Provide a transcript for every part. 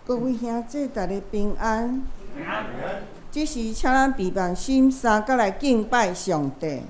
各位兄姊，大家平安。這時，請咱閉目心，三角來敬拜上帝。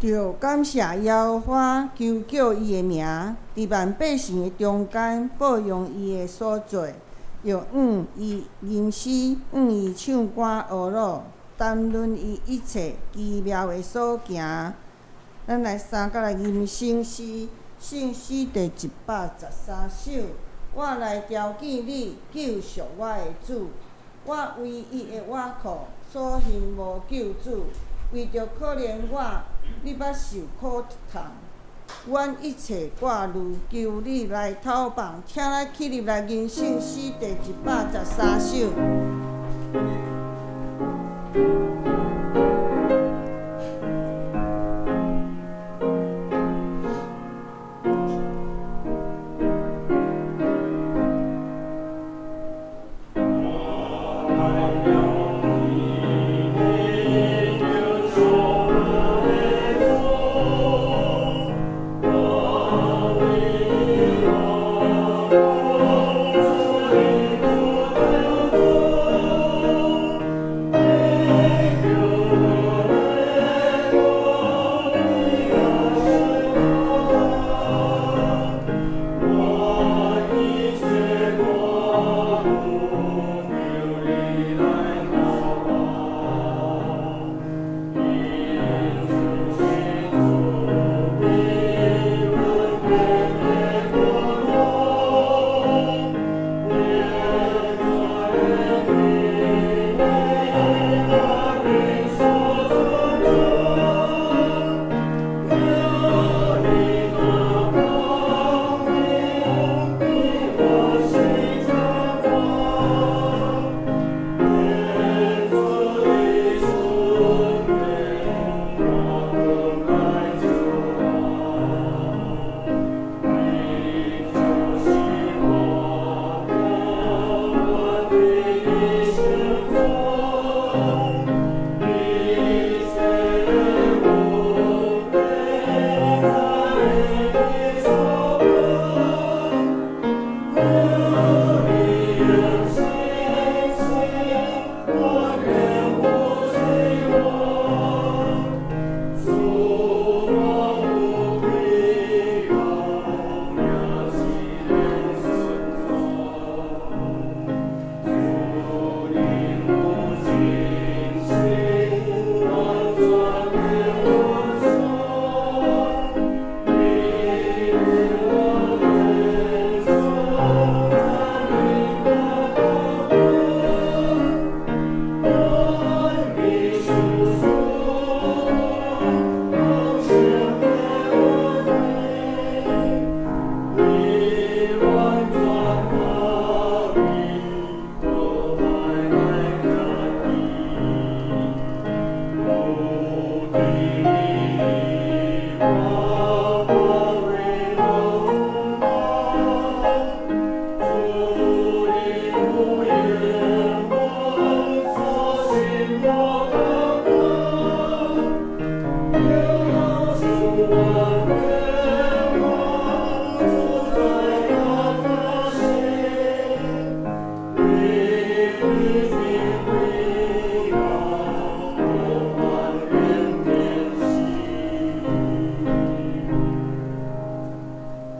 著感謝耶和華，求叫伊的名，佇萬百姓的中間報揚伊的所做，若向伊吟詩，向伊唱歌呵咾，談論伊一切奇妙的所行。咱來三角來吟聖詩，聖詩第113首。我來朝見你，救贖我的主，我唯一的倚靠，所幸無救主。為著可憐我，你捌受苦痛，阮一切掛慮，求你來透放。請咱起立來吟聖詩第113首。我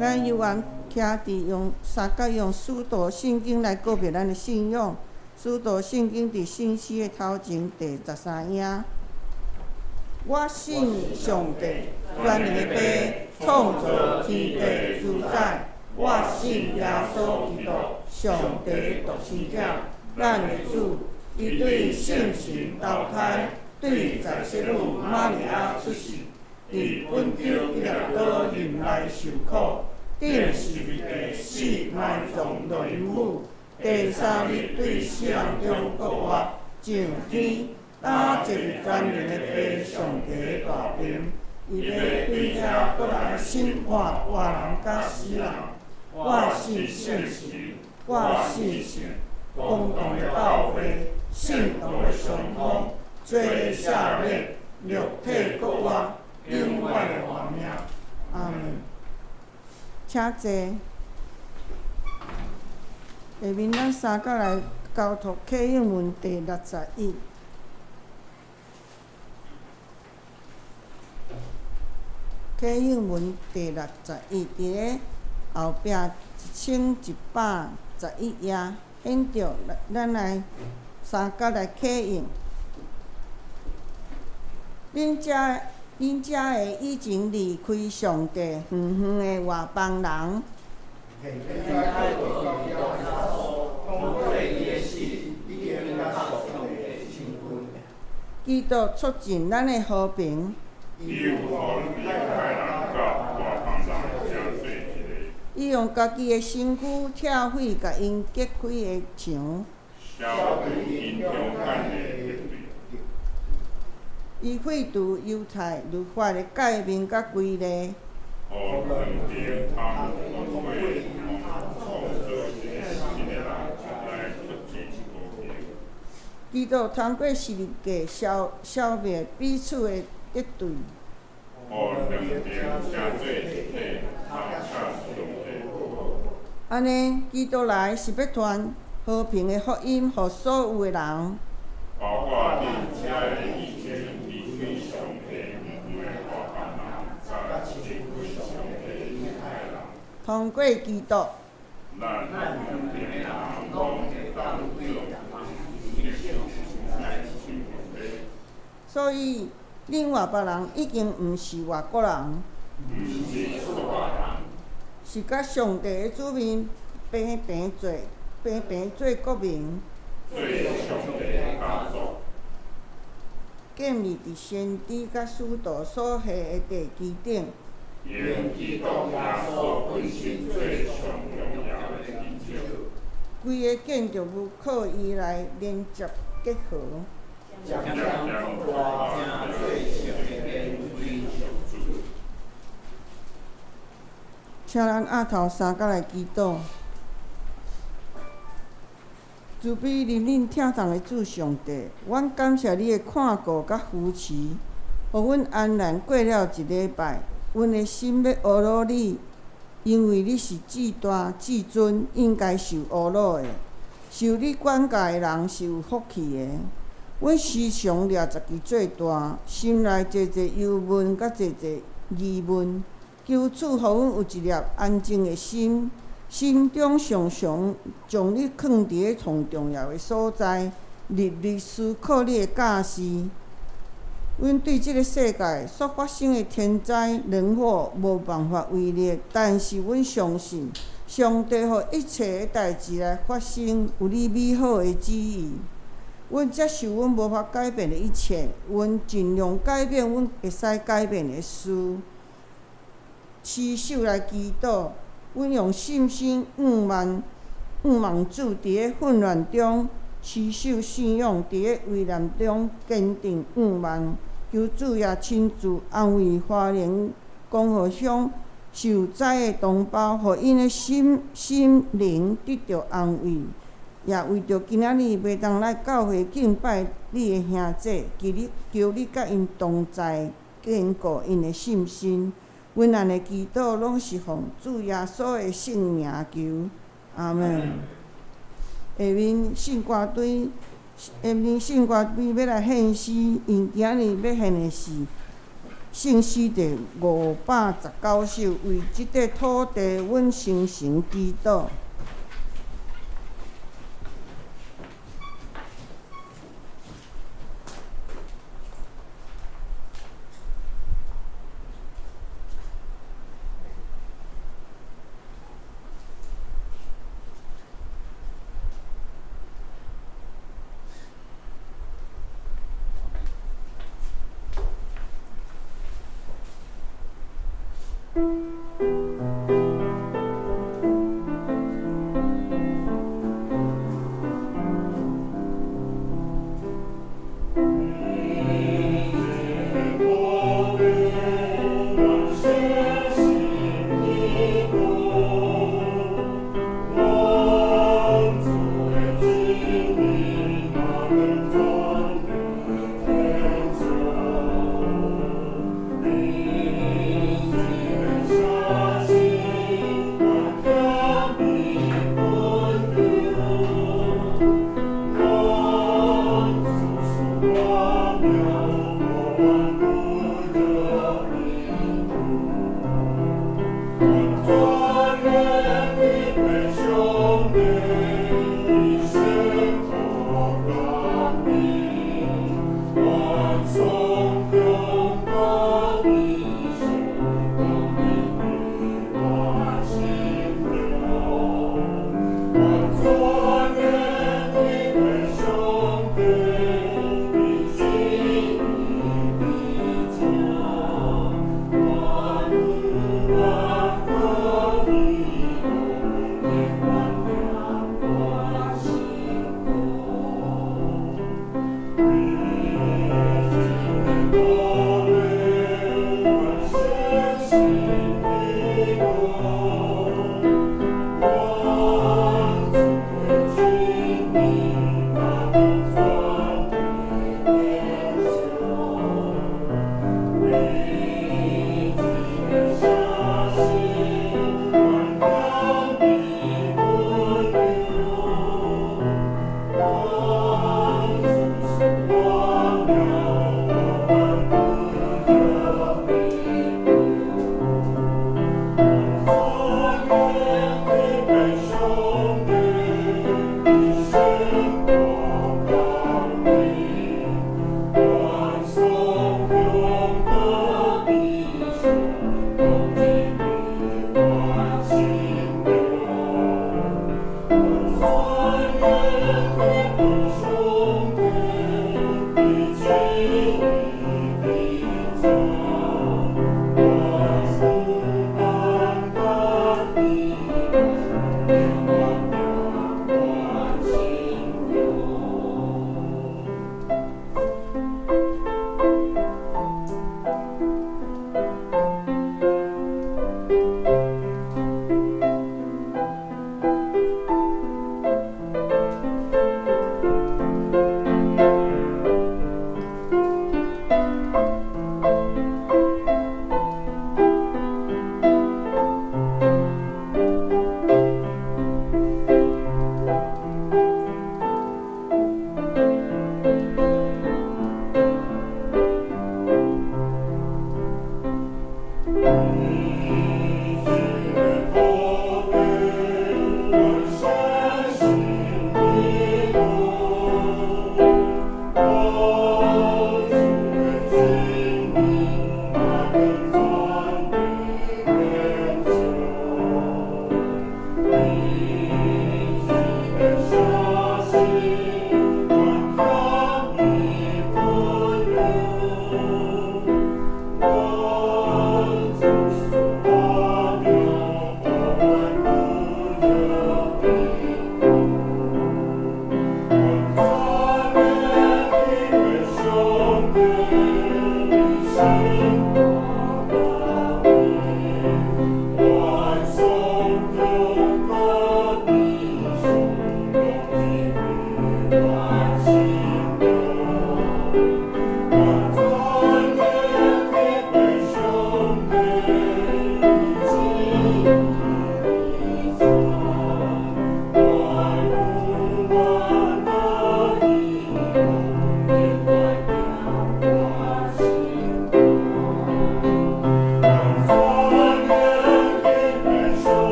咱犹原徛佇用相佮用使徒信經來告白咱的信仰。使徒信經佇信書的頭前第13頁。我信上帝，全能的父，創造天地主宰。我信耶穌基督，上帝的獨生子，咱的主。伊對聖神投胎，對在洗女瑪利亞出世，佇本丟彼拉多忍耐受苦，釘十字架死埋葬落陰府，第三日對死人中復活，上天，搭坐佇全能的父上帝的大爿，伊欲對遐閣來審判活人佮死人。我信聖神，我信聖公共的教會，聖徒的相通，罪赦免，肉體復活，永遠的活命。阿們。請坐。下面咱三角來交託啟應文第61。啟應文第61，佇咧後壁1111頁，現著咱來相佮來啟應。恁遮恁遮个已經離開上帝遠遠的外邦人。基督促進咱的和平。伊用家己的身軀拆毀共𪜶隔開的牆。伊廢除猶太律法的誡命佮規例。基督通過十字架消消滅彼此的敵對。按呢，基督來是欲傳和平的福音予所有的人。通過基督。所以，恁外邦人已經毋是外國人，是佮上帝的子民平平做平平做國民，建立佇先知佮使徒所下的地基頂。規个建築物靠伊來連接結合。請咱額頭相佮來祈禱。慈悲憐憫疼痛的主上帝，阮感謝你的看顧佮扶持，予阮安然過了一禮拜。阮的心欲呵咾你，因為你是至大至尊，應該受呵咾的。受你管教的人是有福氣的。阮時常掠十支做大，心內濟濟憂悶，佮濟濟疑問。求主予阮有一粒安靜的心，心中常常將你囥佇咧上重要的所在，日日思考你的教示。阮對這个世界所發生的天災人禍無辦法為力，但是阮相信，上帝予一切的代誌來發生，有你美好的旨意。阮接受阮無法改變的一切，阮盡量改變阮會使改變的事。持守來祈禱，阮用信心仰望仰望主，佇咧混亂中持守信仰，佇咧危難中堅定仰望。求主也親自安慰花蓮光和鄉受災的同胞，予𪜶的心心靈得著安慰。也為著今仔日袂當來教會敬拜你的兄弟，求你求你佮𪜶同在，堅固𪜶的信心。阮按呢祈禱攏是奉主耶穌的聖名求，阿門。下面聖歌隊，下面聖歌隊欲來獻詩，𪜶今仔日欲獻的是聖詩第519首，為這塊土地，阮誠誠祈禱。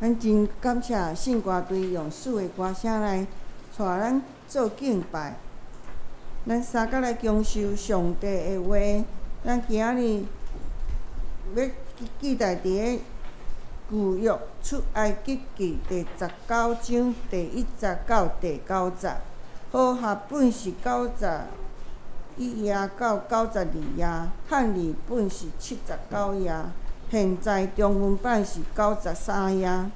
咱真感謝聖歌隊用四个歌聲來帶咱做敬拜。咱三角來享受上帝的話。咱今仔日欲記載佇个舊約出埃及記第十九章第一節到第九節，和合本是91頁到92頁，漢字本是79頁，現在中文版是93頁。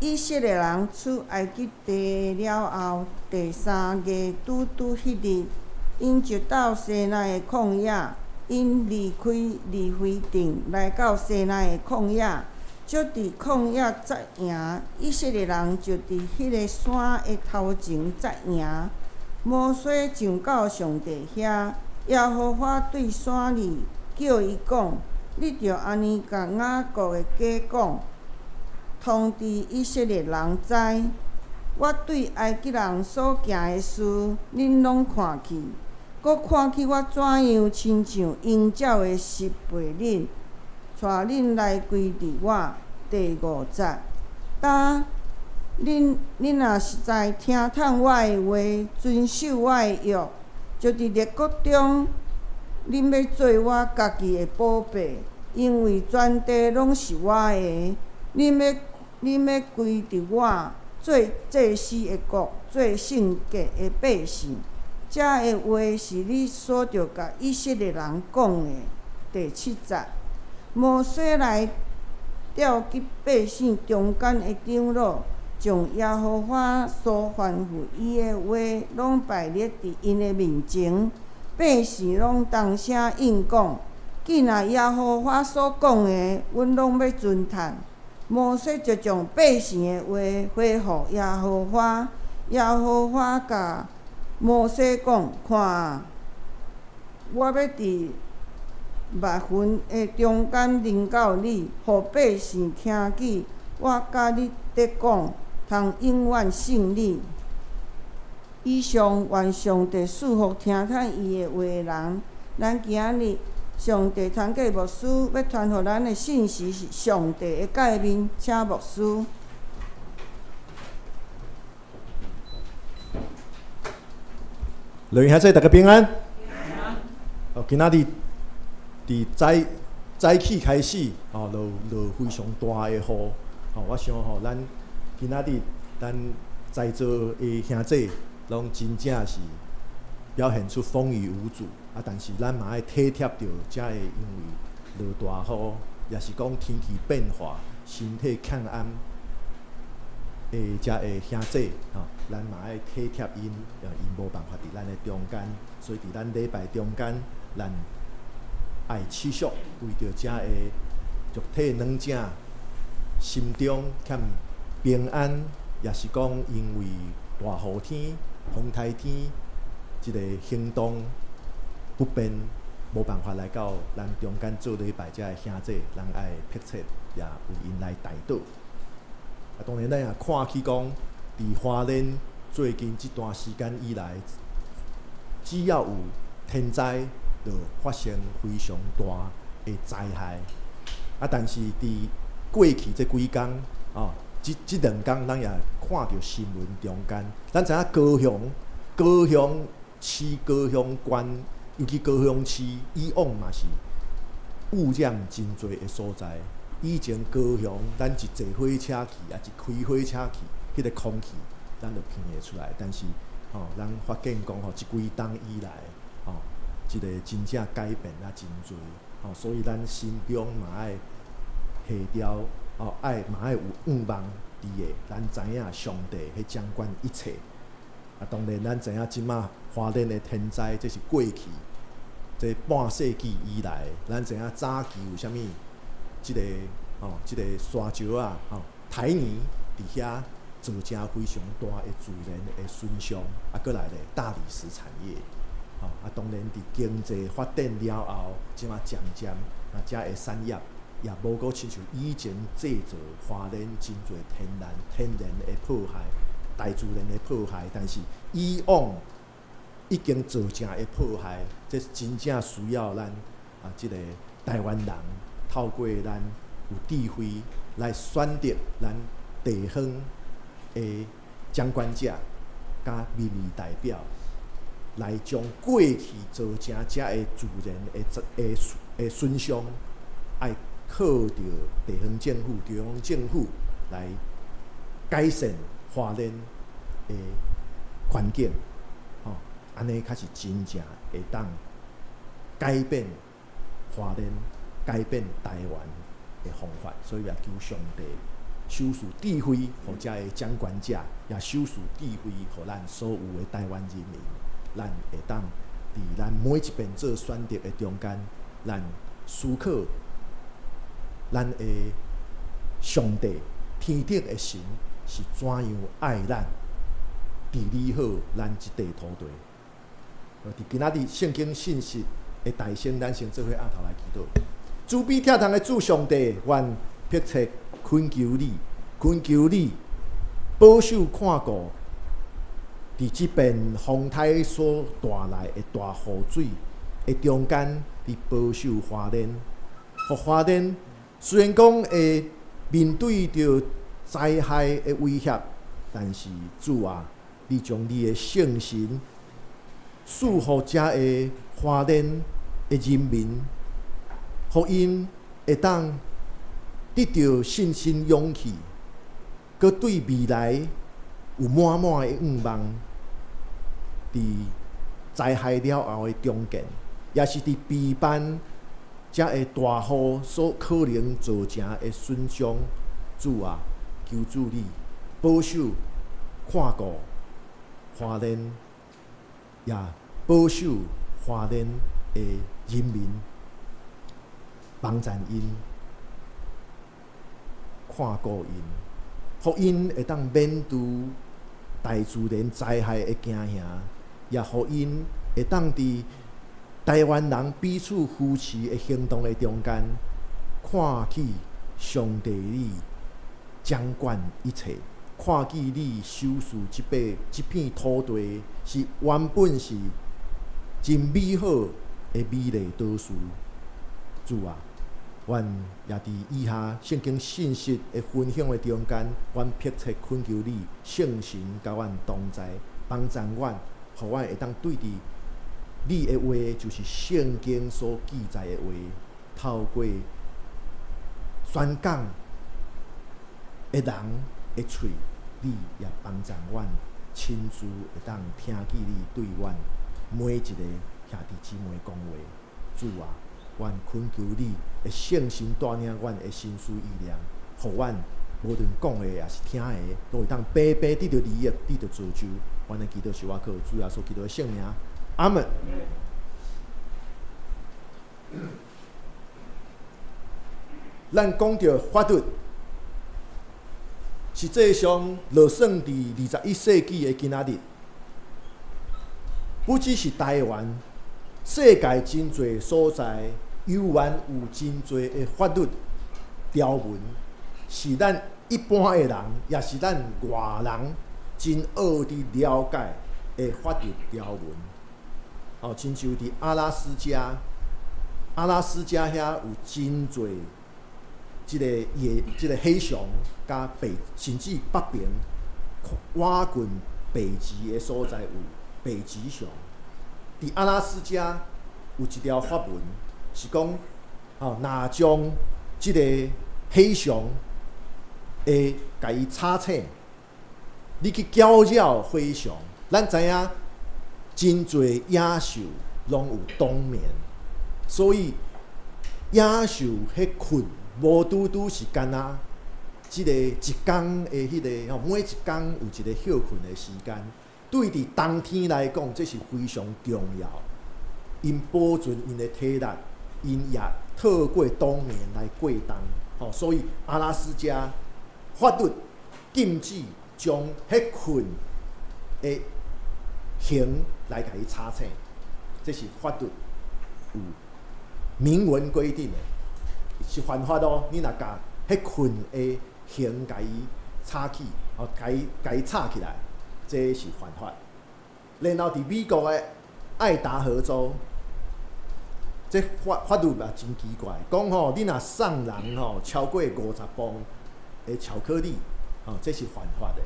以色列人出埃及地了後，第三月拄拄彼日，𪜶就到西奈的曠野。𪜶離開利非定，來到西奈的曠野，就佇曠野紮營。以色列人就佇彼个山的頭前紮營。摩西上到上帝遐，耶和華對山裡叫伊講：你著按呢共雅各的家講，通知以色列人知，我對埃及人所行的事，恁攏看去，閣看去我怎樣親像鷹鳥的翼飛恁，帶恁來歸佇我。第五節，今恁恁若實在聽從我的話，遵守我的約，就佇列國中，恁欲做我家己的寶貝，因為全地攏是我的。恁欲恁欲歸佇我，做祭司的國，做聖潔的百姓。這个話是你所著共以色列人講的。第七節，摩西來召集百姓中間的長老，將耶和華所吩咐伊的話攏擺列佇𪜶的面前，百姓攏同聲應講：既若耶和華所講的，阮攏欲遵趁。摩西就將百姓的話回覆耶和華，耶和華共摩西講：看啊，我欲佇密雲的中間臨到你，予百姓聽見我佮你佇講，通永遠信你。以上願上帝賜福聽從伊的話的人。咱今仔日上帝通過牧師欲傳予咱的信息是上帝的誡命，請牧師。樂園兄弟，大家平安。哦，今仔日佇早早起開始，哦，落落非常大的雨。哦，我想吼，咱今仔日咱在座的兄弟，攏真正是表現出風雨無阻。啊，但是咱嘛愛體貼著遮个，因為落大雨，抑是講天氣變化，身體欠安的遮个兄弟，吼，咱嘛愛體貼𪜶，𪜶無辦法佇咱的中間，所以佇咱禮拜中間，咱愛持續為著遮个肉體軟者心中欠平安，抑是講因為大雨天、風颱天，這个行動不便，無辦法來到咱中間做禮拜遮个兄弟，咱愛迫切也為𪜶來代禱。啊，當然咱也看起講，佇花蓮最近這段時間以來，只要有天災，就發生非常大的災害。啊，但是佇過去這幾工，哦，這這兩工，咱也看著新聞中間，咱知影高雄、高雄市、高雄縣，尤其高雄市，以往嘛是污染真濟的所在。以前高雄，咱一坐火車去，抑一開火車去，彼个空氣，咱就聞會出來。但是，吼，咱發現講吼，這幾冬以來，吼，這個真正改變啊真濟，吼，所以咱心中嘛愛下調，吼，愛嘛愛有盼望佇的，咱知影上帝彼掌管一切。啊，當然咱知影這馬花蓮的天災，這是過去這半世紀以來，咱知影早期有啥物？這个吼，這个沙石仔吼，台泥佇遐造成非常大的自然的損傷，啊，閣來咧大理石產業，吼，啊，當然佇經濟發展了後，這馬漸漸啊，遮个產業也無閣親像以前製造花蓮真濟天然天然的破壞，大自然的破壞，但是以往已經造成的破壞，這是真正需要咱啊，這个台灣人透過咱有智慧來選擇咱地方的掌權者佮民意代表，來將過去造成遮个自然的損傷，愛靠著地方政府、中央政府來改善花蓮的環境，吼，按呢才是真正會當改變花蓮、改變台灣的方法。所以也求上帝賞賜智慧，予遮个掌權者，也賞賜智慧，予咱所有的台灣人民，咱會當佇咱每一遍做選擇的中間，咱思考咱的上帝天頂的神是怎樣愛咱，治理好咱這塊土地。佇今仔日聖經信息的大先，咱先做伙徬頭來祈禱。慈悲疼痛的主上帝，阮迫切懇求你，懇求你保守看顧，佇這片風颱所帶來的大雨水的中間，佇保守花蓮，予花蓮雖然講會面對著災害的威脅，但是主啊，你將你的聖神賜予遮个花蓮的人民，予𪜶會當得著信心勇氣，閣對未來有滿滿的願望。佇災害了後的重建，也是佇備辦遮个大雨所可能造成的損傷，主啊，求主你保守看顧花蓮，也保守花蓮的人民，幫贊𪜶，看顧𪜶，予𪜶會當免除大自然災害的驚嚇，也予𪜶會當佇台灣人彼此扶持的行動的中間，看見上帝你掌管一切，看見你賞賜這片土地是原本是真美好的美麗島嶼。主啊，阮也佇以下聖經信息的分享的中間，阮迫切懇求你聖神佮阮同在，幫助阮，予阮會當對佇你的話，就是聖經所記載的話，透過宣講的人的喙，你也幫助阮親自會當聽見你對阮每一個兄弟姊妹講話。主啊，阮懇求你的聖神帶領阮的心思意念，予阮無論講的抑是聽的，都會當白白得著利益，得著造就。阮的祈禱是倚靠主耶穌基督的聖名，阿門。咱講著法律，實際上，就算佇21世紀的今仔日，不只是台灣，世界真濟所在，猶原有真濟的法律條文，是咱一般的人，也是咱外人真學佇了解的法律條文。哦，親像佇阿拉斯加，阿拉斯加遐有真濟這个野、這个黑熊，佮北，甚至北爿倚近北極的所在有北極熊。佇阿拉斯加有一條法文是講，吼，若將這个黑熊會共伊吵醒，你去攪擾灰熊，咱知影真濟野獸攏有冬眠，所以野獸彼睏無拄拄是干焦這个一工的彼个吼，每一工有一個歇睏的時間。對佇冬天來講，這是非常重要。𪜶保存𪜶的體力，𪜶也透過冬眠來過冬。吼，所以阿拉斯加法律禁止將彼睏的熊來共伊吵醒，這是法律有明文規定的，是犯法哦。你若共彼睏的熊共伊吵起，哦，共伊吵起來，這是犯法。然後佇美國的愛達荷州，這法律嘛真奇怪，講吼，你若送人吼超過50磅的巧克力，吼，這是犯法的。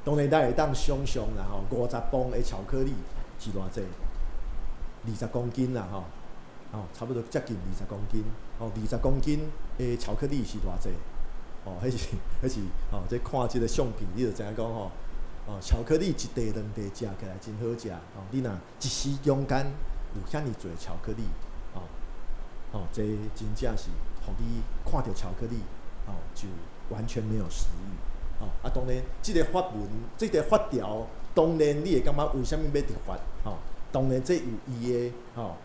當然，咱會當想像啦吼，五十磅的巧克力是偌濟？20公斤啦吼，吼，差不多接近二十公斤。哦，二十公斤的巧克力是偌濟？哦，彼是吼，這看這个相片，你就知影講吼，哦，巧克力一塊兩塊食起來真好食。哦，你若一時中間有遐爾濟巧克力，哦，哦，這真正是予你看著巧克力，哦，就完全沒有食慾。哦，啊，當然，這个法文，這个法條，當然你會感覺為啥物欲立法？吼，當然這有伊的吼，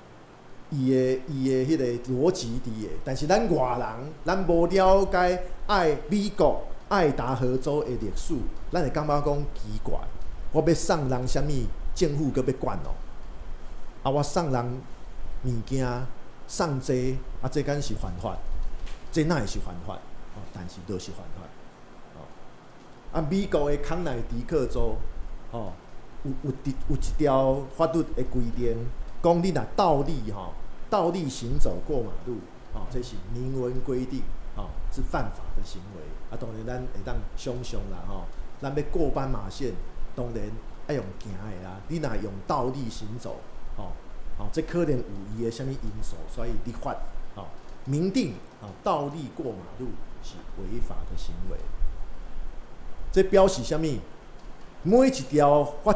伊的彼個邏輯佇的。但是咱外人，咱無了解愛美國愛達荷州的歷史，咱會感覺講奇怪。我欲送人啥物，政府閣欲管哦？啊，我送人物件送這啊，這敢是犯法？這哪會是犯法？哦，但是就是犯法。哦，啊，美國的康乃狄克州，哦，有一條法律的規定，講你若倒立吼，倒立行走過馬路，哦，這是明文規定，哦，是犯法的行為。啊，當然咱會當想像啦，吼，咱欲過斑馬線，當然愛用行的啊。你若用倒立行走，吼，哦，這可能有伊的啥物因素，所以立法，哦，明定啊，倒立過馬路是違法的行為。這表示啥物？每一條法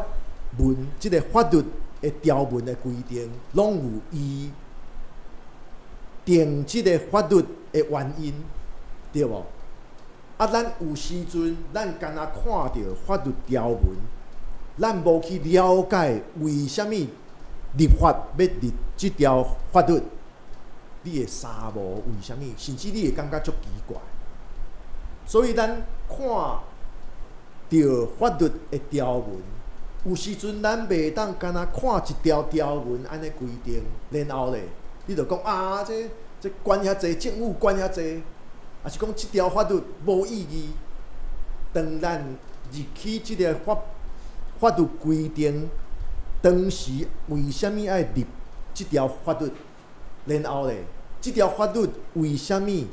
文，這个法律的條文的規定，攏有伊定這个法律的原因，對無？啊，咱有時陣，咱干焦看著法律條文，咱無去了解為啥物立法欲立這條法律，你會捎無為啥物？甚至你會感覺足奇怪。所以咱看著法律的條文，有時陣咱袂當干焦看一條條文按呢規定，然後咧，你就講啊，這管遐濟，政府管遐濟，抑是講這條法律無意義。當咱入去這个法律規定，當時為啥物愛立這條法律？然後咧，這條法律為啥物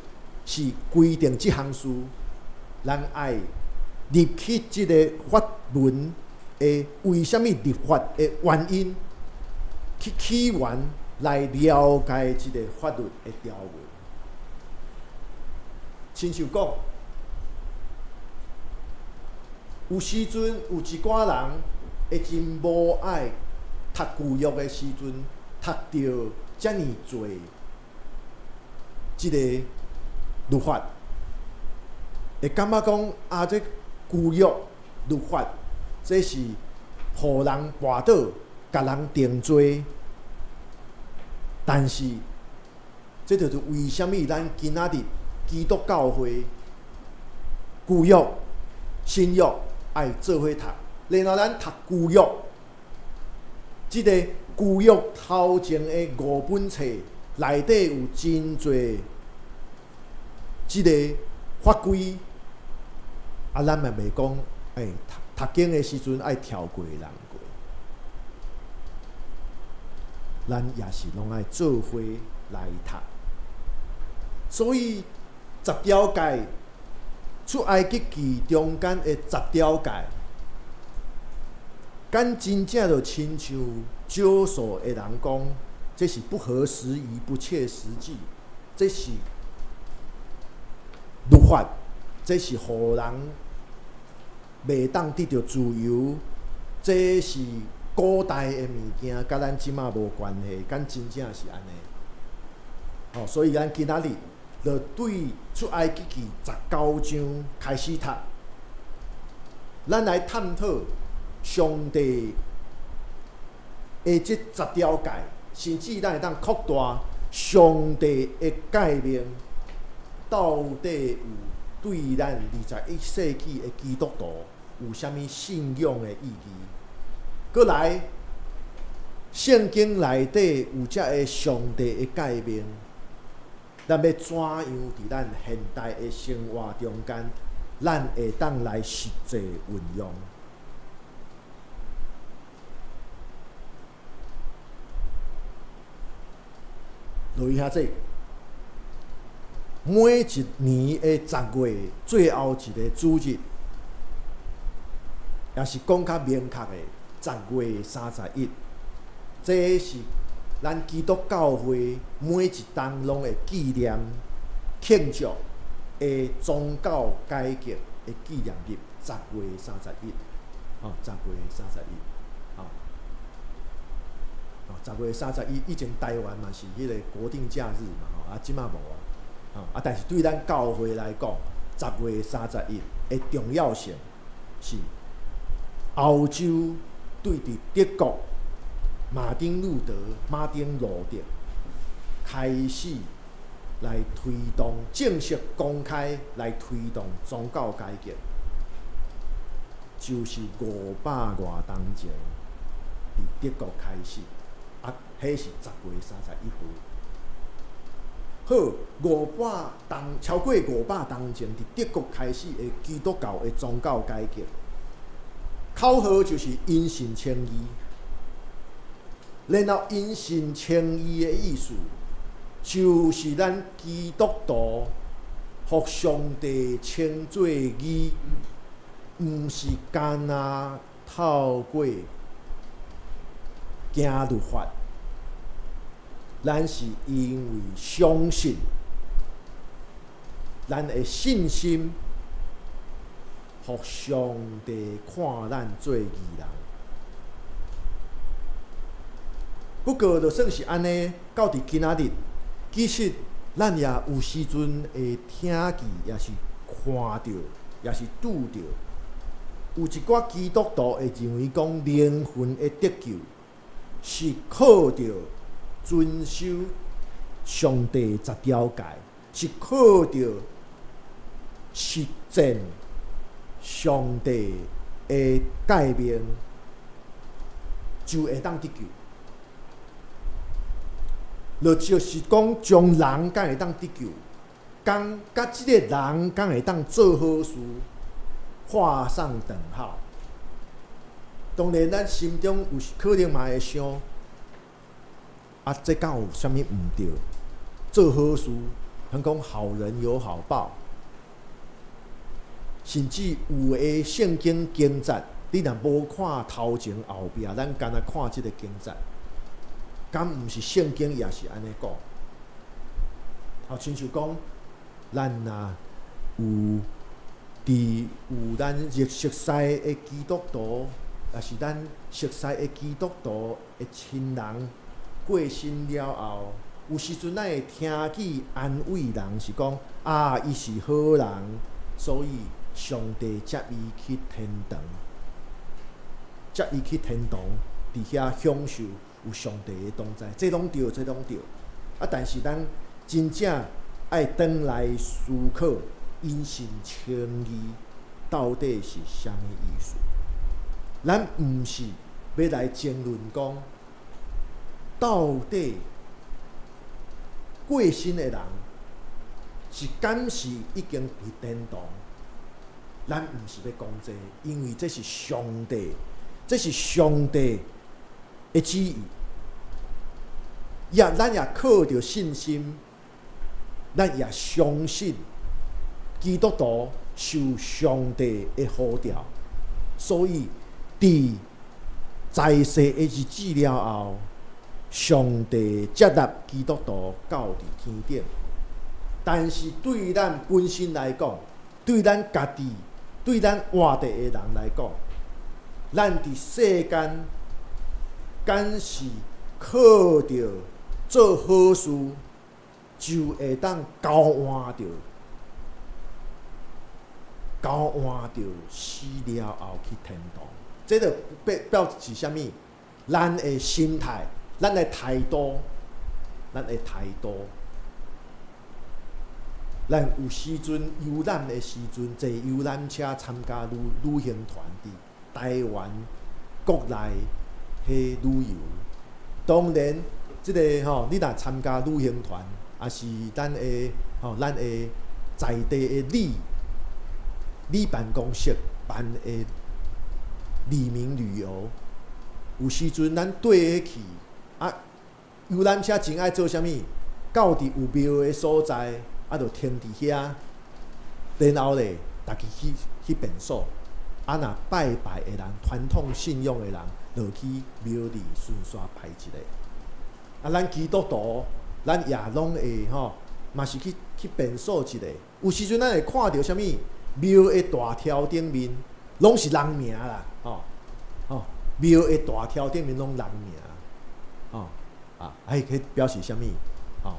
是規定這項事？咱愛入去這个法文的為啥物立法的原因，去起源來了解這个法律的條文。親像講，有時陣有一寡人會真無愛讀舊約的時陣，讀著遮爾濟這个律法，會感覺講啊，這舊約律法，這是予人跋倒、共人定罪。但是，這就是為啥物咱今仔日基督教會舊約、新約愛做伙讀，然後咱讀舊約，這个舊約頭前的五本冊內底有真濟這个法規，啊，咱嘛袂講，欸，讀讀經的時陣愛跳過人過，咱也是攏愛做伙來讀。所以十條誡出埃及記中間的十條誡，敢真正就親像少數的人講，這是不合時宜、不切實際，這是律法，這是予人袂當得著自由，這是古代的物件，佮咱這馬無關係，敢真正是按呢？哦，所以咱今仔日就對出埃及記19章開始讀，咱來探討上帝的這十條誡，甚至咱會當擴大上帝的誡命，到底有對咱21世紀的基督徒有啥物信仰的意義？閣來，聖經內底有遮个上帝的誡命，咱欲怎樣佇咱現代的生活中間，咱會當來實際運用？落去遐這，每一年的十月最後一个主日，也是講較明確的十月三十一，這是咱基督教會每一冬攏會紀念慶祝的宗教改革的紀念日，十月三十一，吼，十月三十一，吼，哦，十月三十一以前台灣嘛是彼个國定假日嘛，吼，啊，這馬無啊，吼，啊，但是對咱教會來講，十月三十一的重要性是歐洲對佇德國馬丁路德、馬丁路德開始來推動正式公開來推動宗教改革，就是500外冬前佇德國開始，啊，彼是十月三十一號。好，五百冬超過五百冬前，佇德國開始的基督教的宗教改革，口號就是因信稱義。然後因信稱義的意思，就是咱基督徒予上帝稱做義，毋是干焦透過行律法，咱是因為相信，咱的信心，予上帝看咱做義人。不過，就算是按呢，到佇今仔日，其實咱也有時陣會聽見，也是看著，也是拄著，有一寡基督徒會認為講靈魂的得救是靠著遵守上帝十條誡，是靠著實踐上帝的誡命，就會當得救。就就是講，將人敢會當得救，講佮這个人敢會當做好事，畫上等號。當然，咱心中有可能嘛會想，啊，這敢有啥物毋對？做好事，通講好人有好報，甚至有的聖經經節，你若無看頭前後壁，咱干焦看這个經節，敢毋是聖經也是按呢講？好，親像講，咱若有佇有咱熟似的基督徒，也是咱熟似的基督徒的親人過身了後，有時陣咱會聽見安慰人是講啊，伊是好人，所以上帝接伊去天堂，接伊去天堂，佇遐享受有上帝的同在，這攏對，這攏對。啊，但是咱真正愛轉來思考，因信稱義到底是啥物意思？咱毋是欲來爭論講，到底過身的人是敢是已經佇天堂？咱毋是欲講這個，因為這是上帝，這是上帝的旨意。也咱也靠著信心，咱也相信基督徒受上帝的呼召，所以佇在世的日子了後，上帝接納基督徒到佇天頂。但是對咱本身來講，對咱家己、對咱活著的人來講，咱佇世間敢是靠著做好事，就會當交換著死了後去天堂。這就表表示啥物？咱的心態，咱的態度，咱的態度。咱有時陣遊覽的時陣，坐遊覽車參加旅行團佇台灣國內彼旅遊。當然，這个吼，你若參加旅行團，抑是咱的吼，咱的在地的里里辦公室辦的里民旅遊，有時陣咱綴去啊，遊覽車真愛做啥物？到佇有廟的所在，啊，就停佇遐，然後咧，逐家去便所。啊，若拜拜的人，傳統信仰的人，就去廟裡順紲拜一下。啊，咱基督徒，咱也攏會吼，嘛是去便所一下。有時陣咱會看著啥物廟的大條頂面，攏是人名啦，吼吼，廟的大條頂面攏人名，吼啊，彼表示啥物？吼，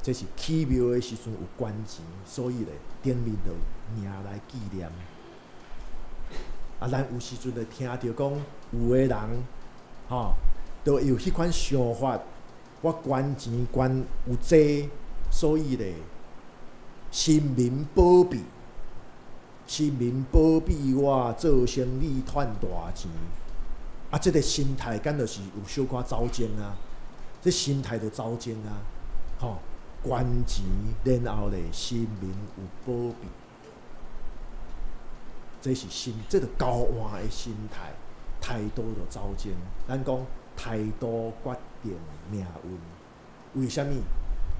這是起廟的時陣有捐錢，所以咧頂面就名來紀念。啊，咱有時陣會聽著講，有的人吼，都有彼款想法，我捐錢捐有濟，所以咧，神明保庇，神明保庇我做生意賺大錢。啊，這个心態敢就是有小可走鐘啊，這心態就走鐘啊，吼，捐錢，然後咧，神明有保庇。這是心，這個交換的心態，態度就走鐘。咱講態度決定命運。為啥物？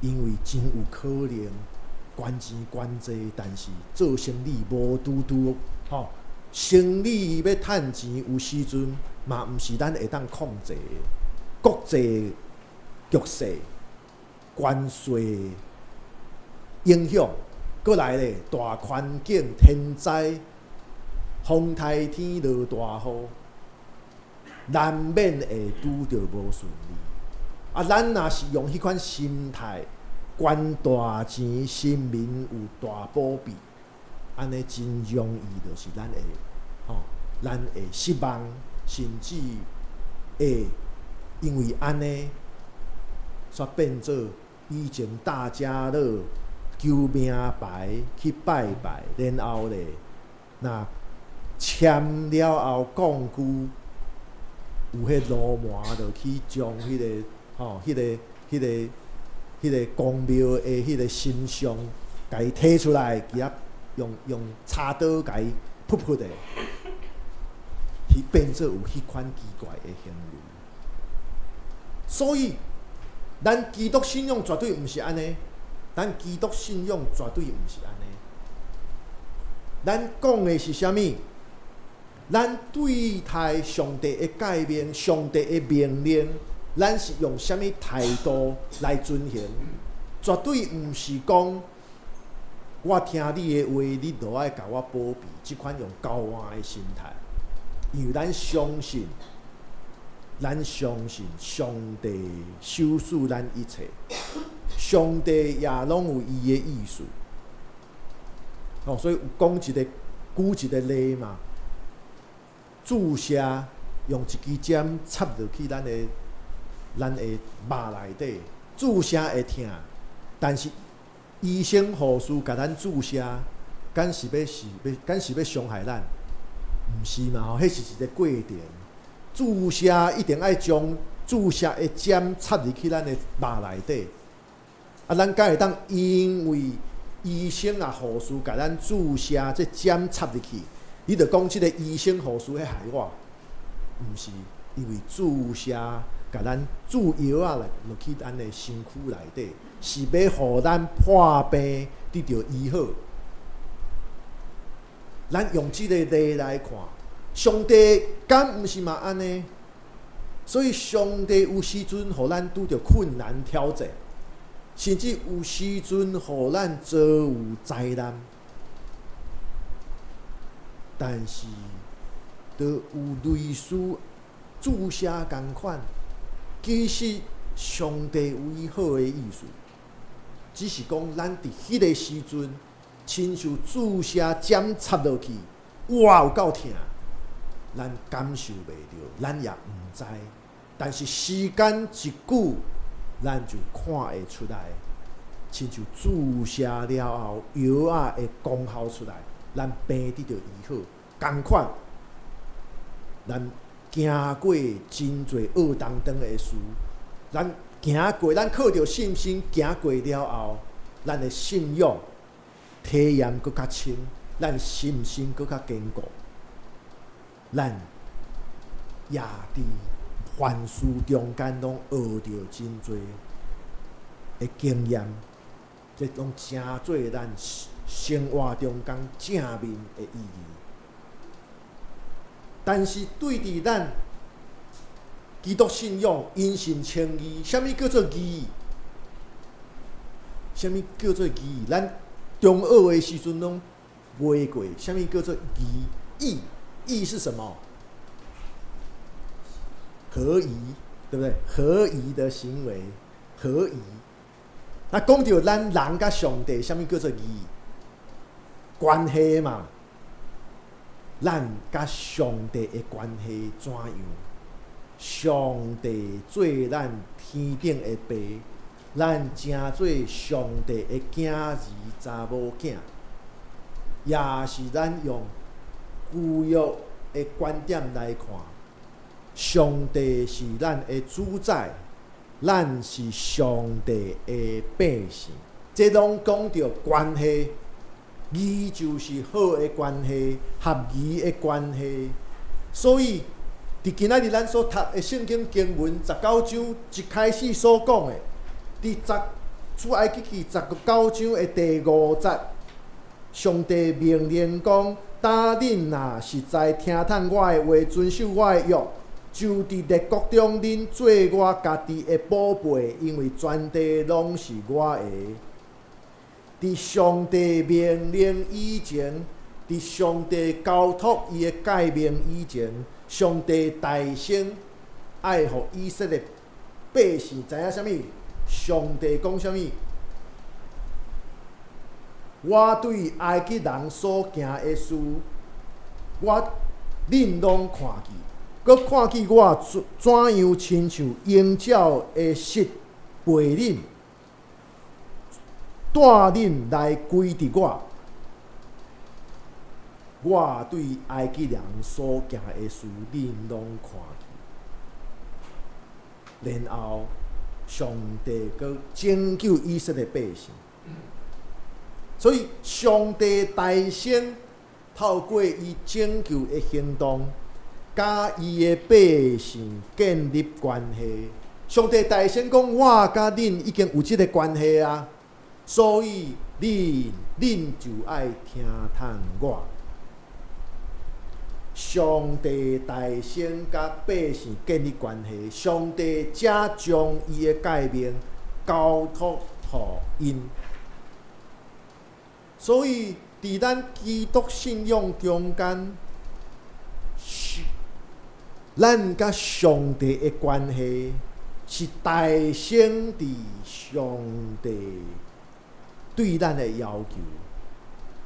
因為真有可能捐錢捐濟，但是做生意無拄拄吼，生意欲趁錢，有時陣嘛毋是咱會當控制的。國際局勢、關稅影響，閣來咧大環境、天災。風颱天落大雨，難免會拄著無順利。啊，咱若是用彼款心態，捐大錢，神明有大保庇，按呢真容易就是咱會，吼，咱會失望，甚至會因為按呢，煞變做以前大家樂求名牌去拜拜，然後咧，若簽了後講句，有彼鱸鰻就去將彼个吼，彼个公廟的彼个神像，共伊提出來，去遐用插刀共伊噗噗的，去變做有彼款奇怪的行為。所以，咱基督信仰絕對毋是按呢，咱基督信仰絕對毋是按呢。咱講的是啥物？咱對待上帝的誡命、上帝的命令，咱是用啥物態度來遵行？絕對毋是講我聽你的話，你就愛共我保庇。這款用交換的心態，因為咱相信，咱相信上帝賞賜咱一切，上帝也攏有伊的意思。哦，所以有講一个，舉一个例嘛。注射用一支針插入去咱的肉內底，注射會疼，但是醫生護士共咱注射，敢是欲傷害咱？毋是嘛吼，彼是一个過程。注射一定愛將注射的針插入去咱的肉內底，啊，咱敢會當因為醫生啊護士共咱注射這針插入去，你就講這个醫生護士咧害我？毋是，因為注射共咱注藥仔來落去咱的身軀內底，是欲予咱破病得著醫好。咱用這个例來看，上帝敢毋是嘛按呢？所以上帝有時陣予咱拄著困難挑戰，甚至有時陣予咱遭遇災難。但是，都有類似注射仝款，其實上帝有伊好的意思，只是講咱佇彼个時陣，親像注射針插落去，哇，有夠疼，咱感受袂著，咱也毋知。但是時間一久，咱就看會出來，親像注射了後，藥仔會功效出來。咱病得著醫好，仝款，咱行過真濟惡當當的事，咱行過，咱靠著信心行過了後，咱的信仰體驗閣較深，咱信心閣較堅固，咱也佇凡事中間攏學著真濟的經驗，這攏成做咱生活中間正面的意義。但是對佇咱基督信仰，因信稱義，啥物叫做義？啥物叫做義？咱中學的時陣攏背過，啥物叫做義？義，義是什麼？合宜，對不對？合宜的行為，合宜。那講著咱人佮上帝，啥物叫做義？關係嘛，咱佮上帝的關係怎樣？上帝做咱天頂的爸，咱成做上帝的囝兒、查某囝，也是咱用舊約的觀點來看，上帝是咱的主宰，咱是上帝的百姓。這攏講著關係，義就是好的關係，合宜的關係。所以，佇今仔日咱所讀的聖經經文十九章一開始所講的，佇十出埃及記十九章的第五節，上帝命令講：當恁若實在聽從我的話，遵守我的約，就佇列國中恁做我家己的寶貝，因為全地攏是我的。佇上帝命令以前，佇上帝交託伊的誡命以前，上帝代先愛予以色列百姓知影啥物？上帝講啥物？我對埃及人所行的事，我恁攏看見，閣看見我怎怎樣親像鷹鳥的翼背恁，帶恁來歸佇我。我對埃及人所行的事，恁攏看見。然後，上帝閣拯救以色列百姓。所以，上帝代先透過伊拯救的行動，佮伊的百姓建立關係。上帝代先講，我佮恁已經有這個關係啊，所以恁恁就愛聽從我。上帝代先佮百姓建立關係，上帝才將伊的誡命交託予𪜶。所以，佇咱基督信仰中間，咱佮上帝的關係是代先佇上帝對咱的要求。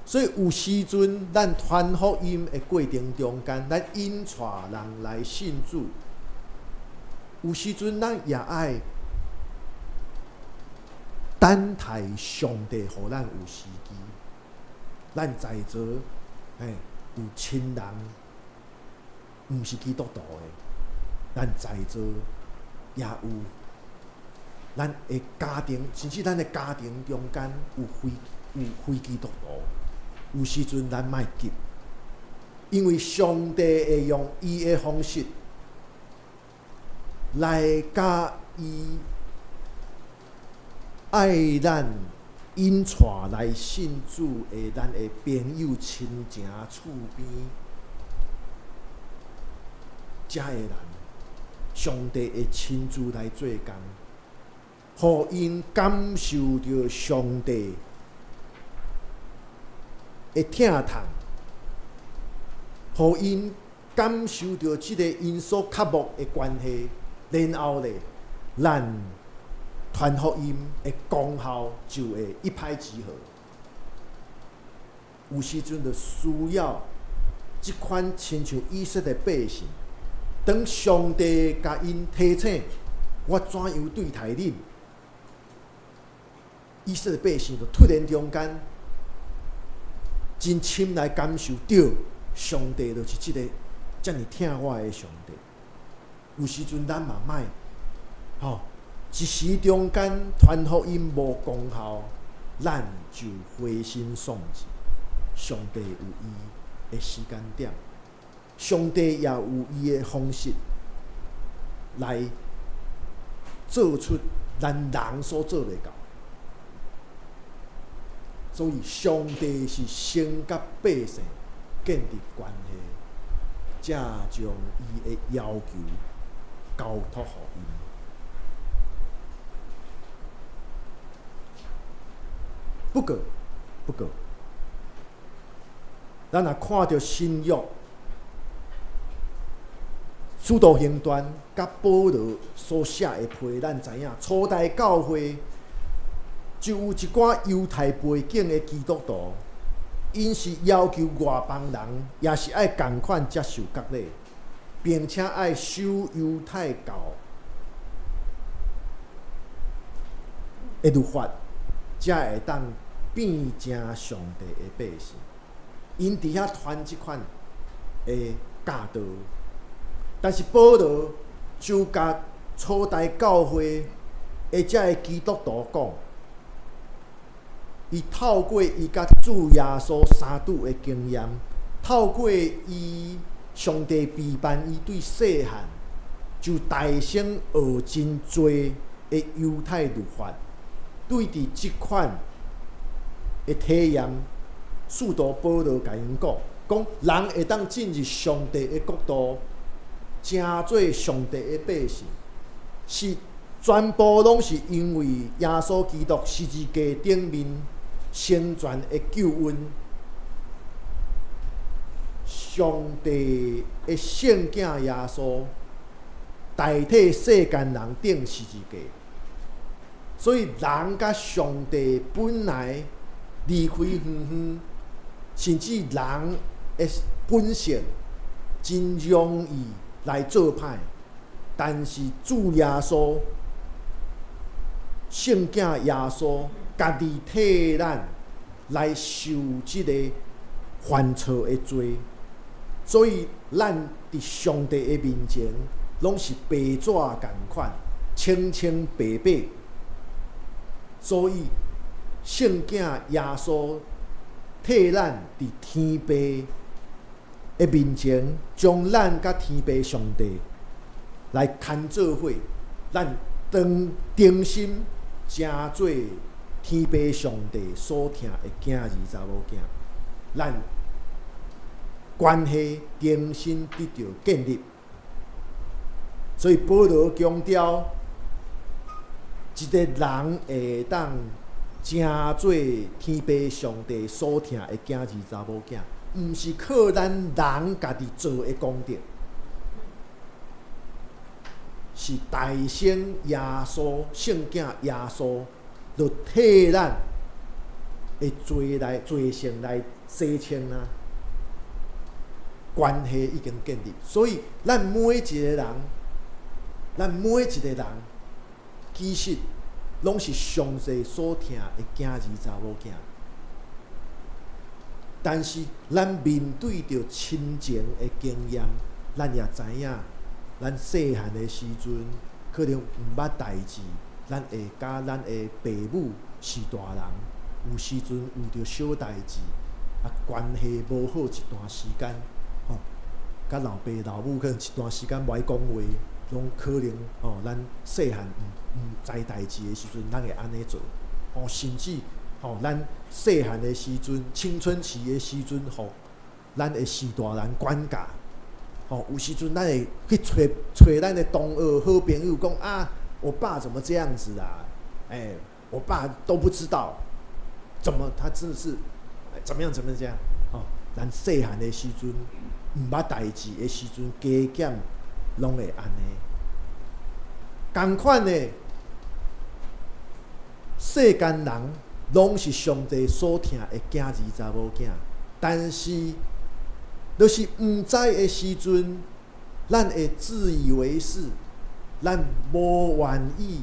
所以有時陣，咱傳福音的過程中間，咱引帶人來信主。有時陣，咱也愛等待上帝予咱有時機。咱在座，嘿，有親人，毋是基督徒的，咱在座也有咱的家庭，甚至咱的家庭中間有非基督徒。有時陣咱莫急，因為上帝會用伊的方式來佮伊愛咱引帶來信主的咱的朋友、親情、厝邊遮的人，上帝會親自來做工，予𪜶感受著上帝的疼痛，予𪜶感受著這个𪜶所渴慕的關係，然後咧，咱傳福音的功效就會一拍即合。有時陣就需要這款親像以色列百姓，當上帝共𪜶提醒，我怎樣對待恁，以色列百姓就突然中間真深來感受著，上帝就是這个遮爾疼我的上帝。有時陣咱嘛莫，吼，一時中間傳福音無功效，咱就灰心喪志。上帝有伊的時間點，上帝也有伊的方式來做出咱人所做袂到。所以上帝是先佮百姓建立關係，才將伊的要求交託予𪜶。不過，咱若看著新約使徒行傳佮保羅所寫的批，咱知影初代教會就有一寡猶太背景的基督徒，𪜶是要求外邦人也是愛仝款接受割禮，並且愛守猶太教的律法，才會當變成上帝的百姓。𪜶佇遐傳這款的教導，但是保羅就共初代教會的這个基督徒講，伊透過伊佮主耶穌相拄的經驗，透過伊上帝陪伴伊對細漢就大聲學真濟的猶太律法，對佇這款的體驗，使徒保羅共𪜶講，講人會當進入上帝的國度，成做上帝的百姓，是全部攏是因為耶穌基督十字架頂面成全的救恩。上帝的聖囝耶穌代替世間人釘十字架，所以人佮上帝本來離開遠遠，甚至人的本性真容易來做歹，但是主耶穌、聖囝耶穌家己替咱來受這个犯錯的罪，所以咱佇上帝的面前攏是白紙仝款，清清白白。所以聖囝耶穌替咱佇天父的面前，將咱佮天父上帝來牽做伙，咱當重新成做天父上帝所疼的囝兒查某囝，咱關係重新得著建立。所以保羅強調，一個人會當成做天父上帝所疼的囝兒查某囝，毋是靠咱人家己做的功德，是代先耶穌聖囝耶穌，就替咱的罪來罪性來洗清啊，關係已經建立，所以咱每一個人，咱每一個人，其實攏是上帝所疼的囝兒查某囝。但是咱面對著親情的經驗，咱也知影，咱細漢的時陣可能毋捌代誌，咱會佮咱的爸母是大人，有時陣有著小代誌，啊關係無好一段時間，吼，佮老爸老母可能一段時間無愛講話，攏可能吼，咱細漢毋知代誌的時陣，咱會按呢做，吼，甚至吼，咱細漢的時陣，青春期的時陣，吼，咱的序大人管教，吼，有時陣咱會去揣揣咱的同學好朋友講啊，我爸怎麼這樣子啊？欸，我爸都不知道，怎麼他真的是怎麼樣怎麼樣這樣？吼，咱細漢的時陣，毋捌代誌的時陣，加減攏會按呢。仝款的世間人攏是上帝所疼的囝兒查某囝，但是，就是毋知的時陣，咱會自以為是，咱無願意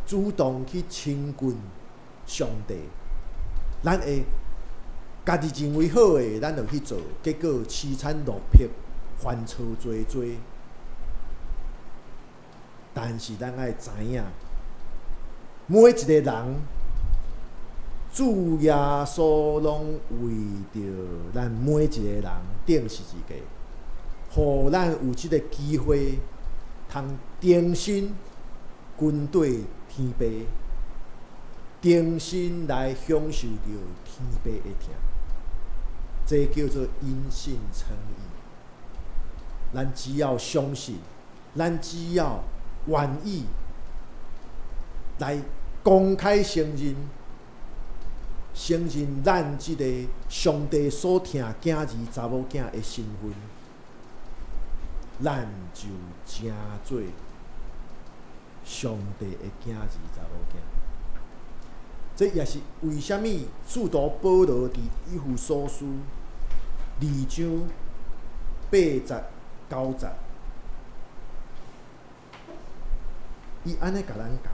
主動去親近上帝，咱會家己認為好的，咱就去做，結果淒慘落魄，犯錯濟濟。但是咱愛知影，每一個人，主耶穌攏為著咱每一個人釘十字架，予咱有這個機會，通重新跟對天父。重新來享受著天父的疼，這叫做因信稱義。咱只要相信，咱只要願意來公開承認，承認咱這个上帝所疼囝兒查某囝的身份，咱就成做上帝的囝兒查某囝。這也是為啥物使徒保羅佇以弗所書二章八節九節，伊按呢共咱教。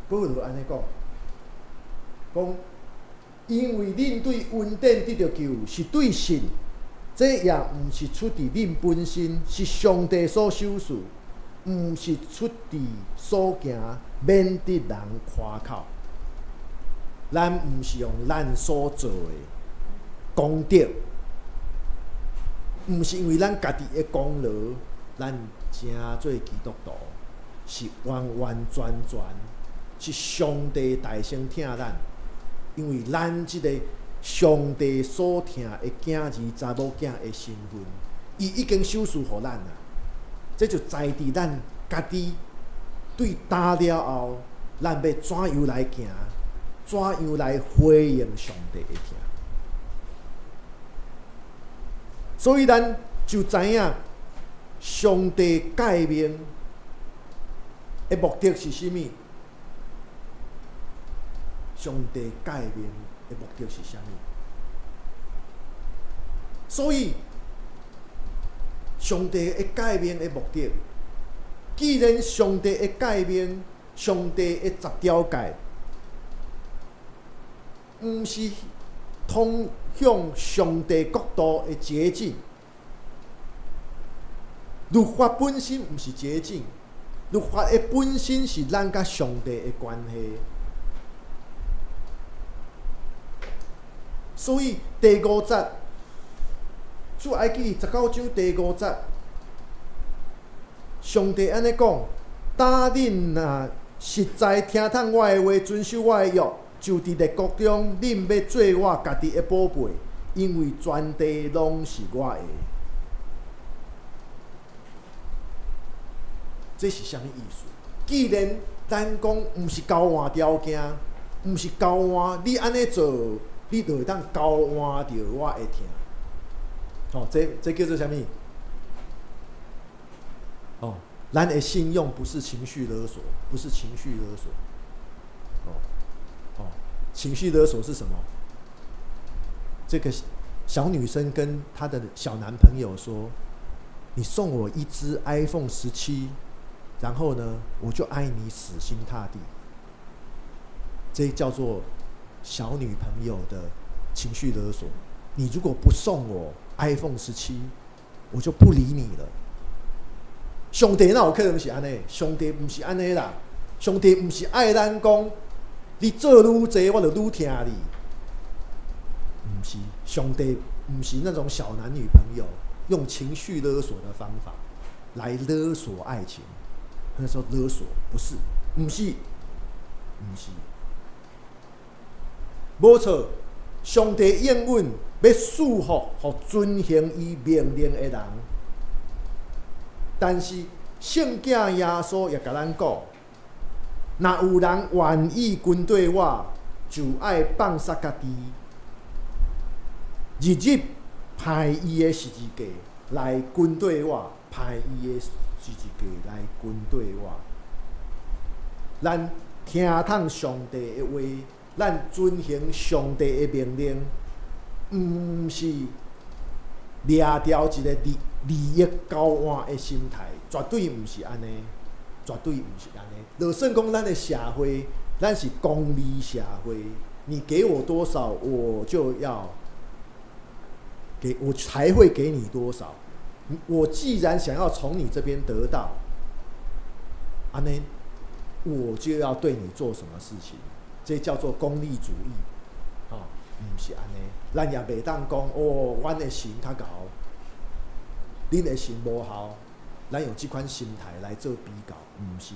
保羅按呢講，講因為恁對恩典得著救，是對信，這也毋是出佇恁本身，是上帝所賞賜。毋是出佇所行，免得人誇口。咱毋是用咱所做的功德，毋是因為咱家己的功勞，咱成做基督徒，是完完全全是上帝大聲疼咱，因為咱這個上帝所疼的囝兒、查某囝的身份，伊已經賞賜予咱啦。這就在佇咱家己對打了後，咱欲怎樣來行，怎樣來回應上帝的疼。所以咱就知影上帝誡命的目的是啥物？上帝誡命的目的是啥物？所以，上帝的誡命的目的，既然上帝的誡命、上帝的十條誡，毋是通向上帝國度的捷徑，律法本身毋是捷徑，律法的本身是咱佮上帝的關係。所以第五節，出埃及19章第五節，上帝按呢講：當恁若實在聽從我的話，遵守我的約，就佇列國中，恁欲做我家己的寶貝，因為全地攏是我的。這是啥物意思？既然咱講毋是交換條件，毋是交換，你按呢做，你就會當交換著我的疼。哦，這叫做啥物？哦，咱的信用不是情緒勒索，不是情緒勒索。哦，哦，情緒勒索是什麼？這個小女生跟她的小男朋友說：“你送我一支 iPhone 17，然後呢，我就愛你死心塌地。”這叫做小女朋友的情緒勒索。你如果不送我 iPhone 17，我就不理你了。上帝哪有可能是按呢？上帝毋是按呢啦。上帝毋是愛咱講，你做愈濟，我就愈疼你。毋是，上帝毋是那種小男女朋友用情緒勒索的方法來勒索愛情。那時候勒索不是，毋是，毋是，無錯。上帝應允欲賜福予遵行伊命令的人，但是聖經耶穌也共咱講，若有人願意跟綴我，就愛放殺家己，日日攀伊的十字架來跟綴我，攀伊的十字架來跟綴我。咱聽從上帝的話，咱遵行上帝的命令，毋是掠著一个利益交換的心態，絕對毋是按呢，絕對毋是按呢。就算講咱的社會，咱是功利社會，你給我多少，我就要給，我才會給你多少。我既然想要從你這邊得到，按呢，我就要對你做什麼事情，這叫做功利主義，吼，毋是按呢。咱也袂當講哦，阮的神較𠢕，恁的神無效，咱用這款心態來做比較，毋是。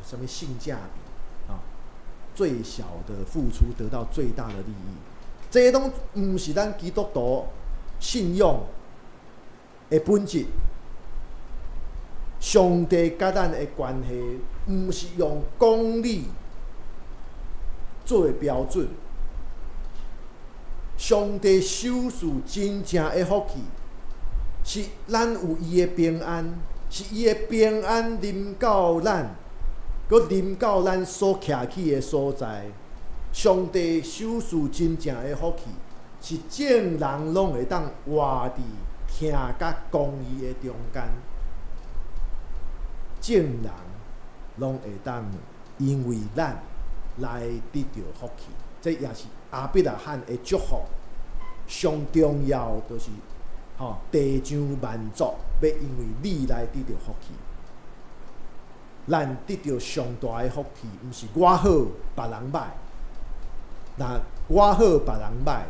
啥物性價比啊，最小的付出得到最大的利益，這攏毋是咱基督徒信仰的本質。上帝佮咱的關係，毋是用功利作為標準。上帝賞賜真正的福氣，是咱有伊的平安，是伊的平安臨到咱，閣臨到咱所徛起的所在。上帝賞賜真正的福氣，是眾人攏會當活佇疼佮公義的中間。眾人攏會當因為咱來得著福氣，這也是亞伯拉罕的祝福。上重要就是，吼，地上萬族欲因為你來得著福氣。咱得著上大的福氣，毋是我好，別人䆀。若我好，別人䆀，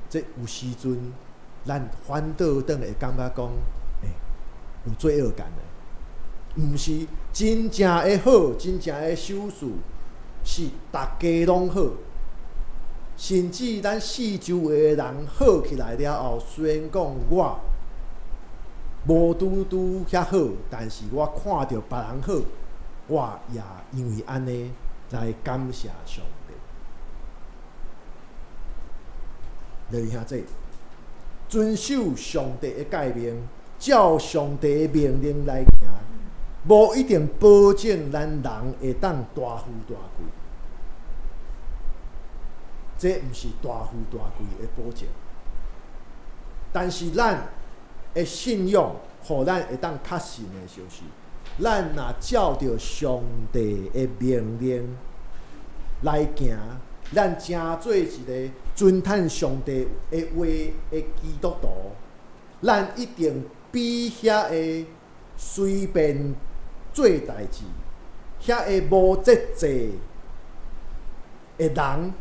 這有時陣咱反倒轉會感覺講，欸，有罪惡感的。毋是真正的好，真正的賞賜是逐家攏好，甚至咱四周圍的人好起來了後，雖然講我無拄拄遐好，但是我看著別人好，我也因為按呢來感謝上帝。來兄弟，遵守上帝的誡命，照上帝的命令來行，無一定保證咱人會當大富大貴。這毋是大富大貴的保證。但是咱的信仰，予咱會當確信的就是，咱若照著上帝的命令來行，咱成做一个遵趁上帝的話的基督徒，咱一定比遐个隨便做代誌、遐个無節制的人，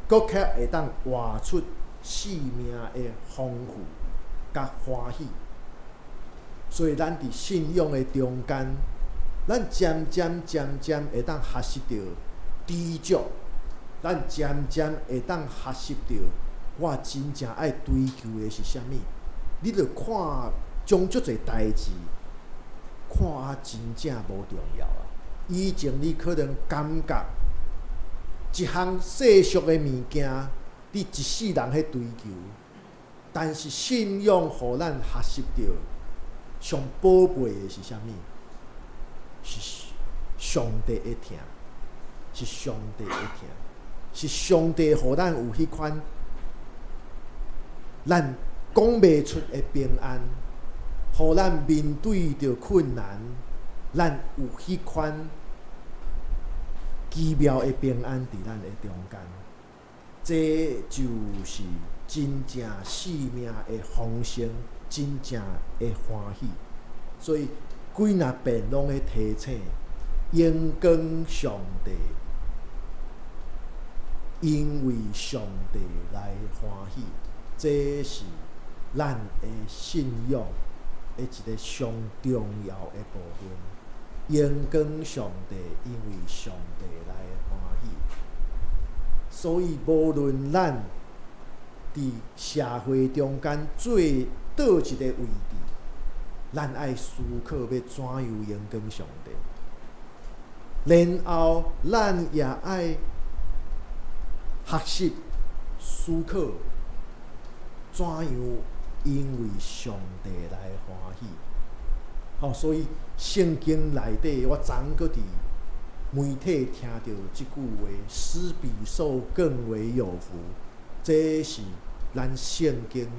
閣較會當活出生命的豐富佮歡喜。所以，咱佇信仰的中間，咱漸漸漸漸會當學習著知足，咱漸漸會當學習著，我真正愛追求的是啥物？你著看將足濟代誌，看啊真正無重要啊！以前你可能感覺一項世俗的物件，你一世人彼追求，但是信仰予咱學習著上寶貝的是啥物？是上帝的疼，是上帝的疼，是上帝予咱有彼款咱講袂出的平安，予咱面對著困難，咱有彼款奇妙的平安佇咱的中間。這就是真正生命的豐盛，真正的歡喜。所以幾若遍攏咧提醒，榮光上帝，因為上帝來歡喜，這是咱的信仰的一個上重要的部分。榮光上帝，因為上帝來歡喜。所以，無論咱佇社會中間做佗一个位置，咱愛思考欲怎樣榮光上帝。然後，咱也愛學習思考怎樣因為上帝來歡喜。吼，所以聖經內底，我昨昏閣佇媒體聽著這句話：“施比受更為有福。”這是咱聖經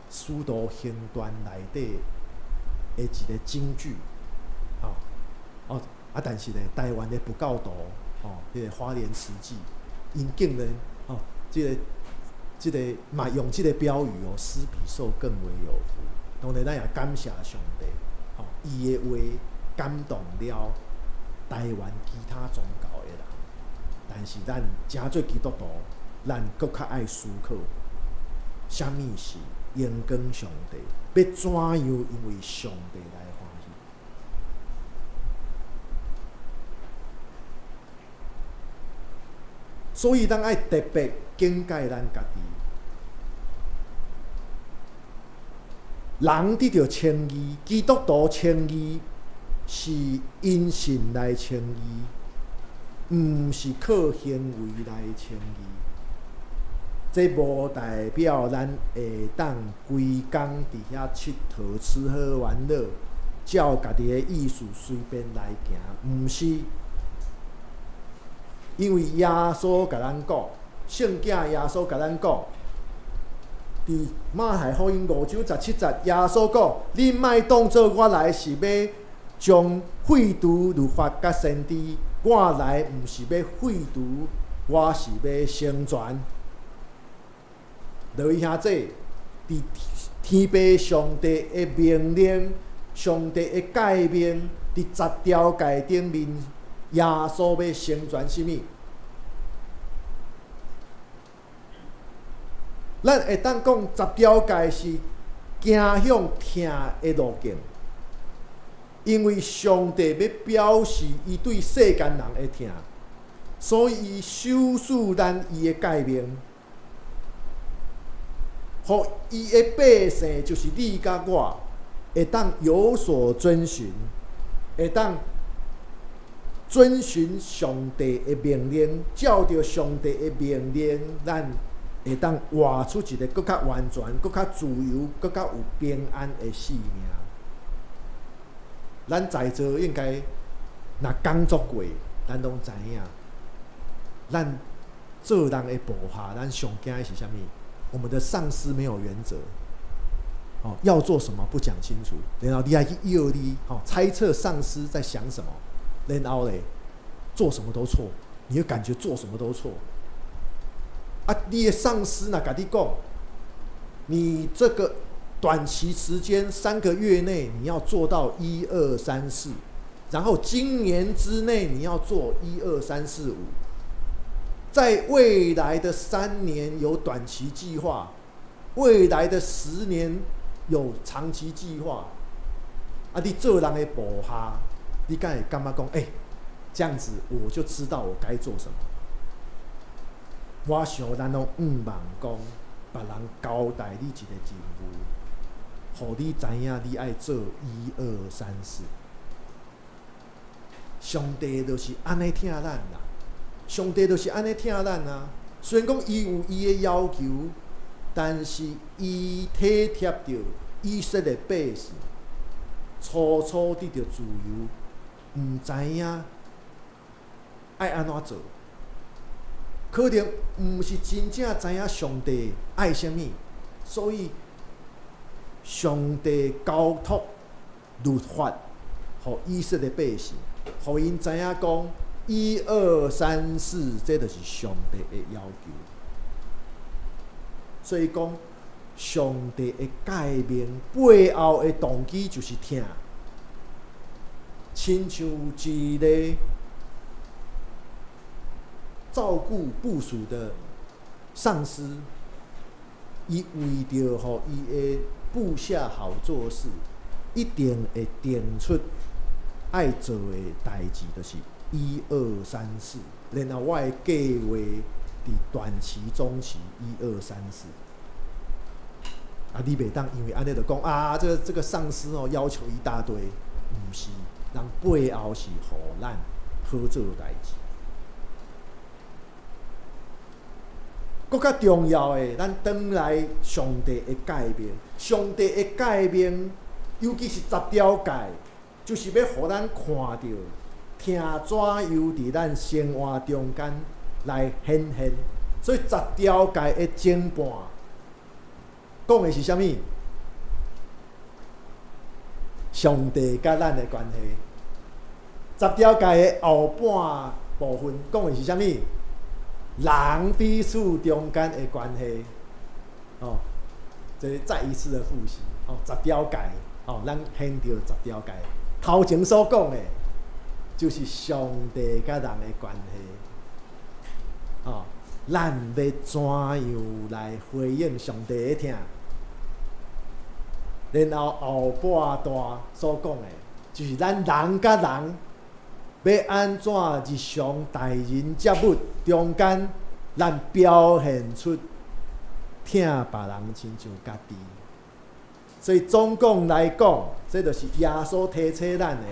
使徒行傳內底的一个金句。吼，哦啊，但是呢，台灣的佛教徒，吼，彼个花蓮慈濟，𪜶竟然，吼，這個嘛用這個標語哦，“施比受更為有福”。當然，咱也感謝上帝，吼，伊的話感動了台灣其他宗教的人，但是咱誠做基督徒，咱閣較愛思考，啥物是榮光上帝，欲怎樣因為上帝來歡喜。所以咱愛特別警戒咱家己。人得著稱義，基督徒稱義是因信來稱義，毋是靠行為來稱義。這無代表咱會當規工佇遐𨑨迌、吃喝玩樂，照家己的意思隨便來行，毋是。因為耶穌共咱講，聖經耶穌共咱講，佇馬太福音5章17節，耶穌講：恁莫當做我來是欲將廢除律法佮先知，我來毋是欲廢除，我是欲成全。落去兄弟，佇天父上帝的命令、上帝的誡命，佇十條誡頂面，耶穌欲成全啥物？咱會當講十條誡是行向疼的路徑，因為上帝欲表示伊對世間人的疼，所以伊賞賜咱伊的誡命，予伊的百姓，就是你佮我，會當有所遵循，會當遵循上帝的命令，照著上帝的命令，咱會當活出一个閣較完全、閣較自由、閣較有平安的生命。咱在座應該若工作過，咱攏知影，咱做人的部下，咱上驚的是啥物？我們的上司沒有原則，哦，要做什麼不講清楚，然後你還去臆你，哦，猜測上司在想什麼，然後咧做什麼都錯，你會感覺做什麼都錯。啊，你的上司若共你講，你這個短期時間3個月內你要做到一二三四，然後今年之內你要做一二三四五。在未來的3年有短期計劃，未來的10年有長期計劃。啊，你做人的部下，你敢會感覺講，欸，這樣子我就知道我該做什麼。我想咱攏向望講，別人交代你一個任務，予你知影你愛做一二三四。上帝就是按呢疼咱啦。上帝就是按呢疼咱啊！雖然講伊有伊的要求，但是伊體貼著以色列百姓，初初得著自由，毋知影愛按怎做，可能毋是真正知影上帝愛啥物，所以上帝交託律法，予以色列百姓，予𪜶知影講。一二三四，這就是上帝的要求。所以講，上帝的誡命背後的動機就是疼。親像一個照顧部屬的上司，伊為著予伊的部下好做事，一定會定出愛做的代誌，就是一二三四，然後我的計劃佇短期、中期，一二三四。啊，你袂當因為按呢就講啊，這個上司哦要求一大堆，毋是，人背後是予咱好做代誌。閣較重要的，咱轉來上帝的誡命，上帝的誡命，尤其是十條誡，就是欲予咱看著。疼怎樣佇咱生活中間來顯現，所以十條誡的前半講的是啥物？上帝佮咱的關係。十條誡的後半部分講的是啥物？人彼此中間的關係。哦，這再一次的複習。哦，十條誡，哦，咱顯著十條誡頭前所講的。就是上帝佮人的關係，哦，咱欲怎樣來回應上帝的疼？然後後半段所講的，就是咱人佮人欲按怎日常待人接物中間咱表現出疼別人親像家己。所以總共來講，這就是耶穌提醒咱的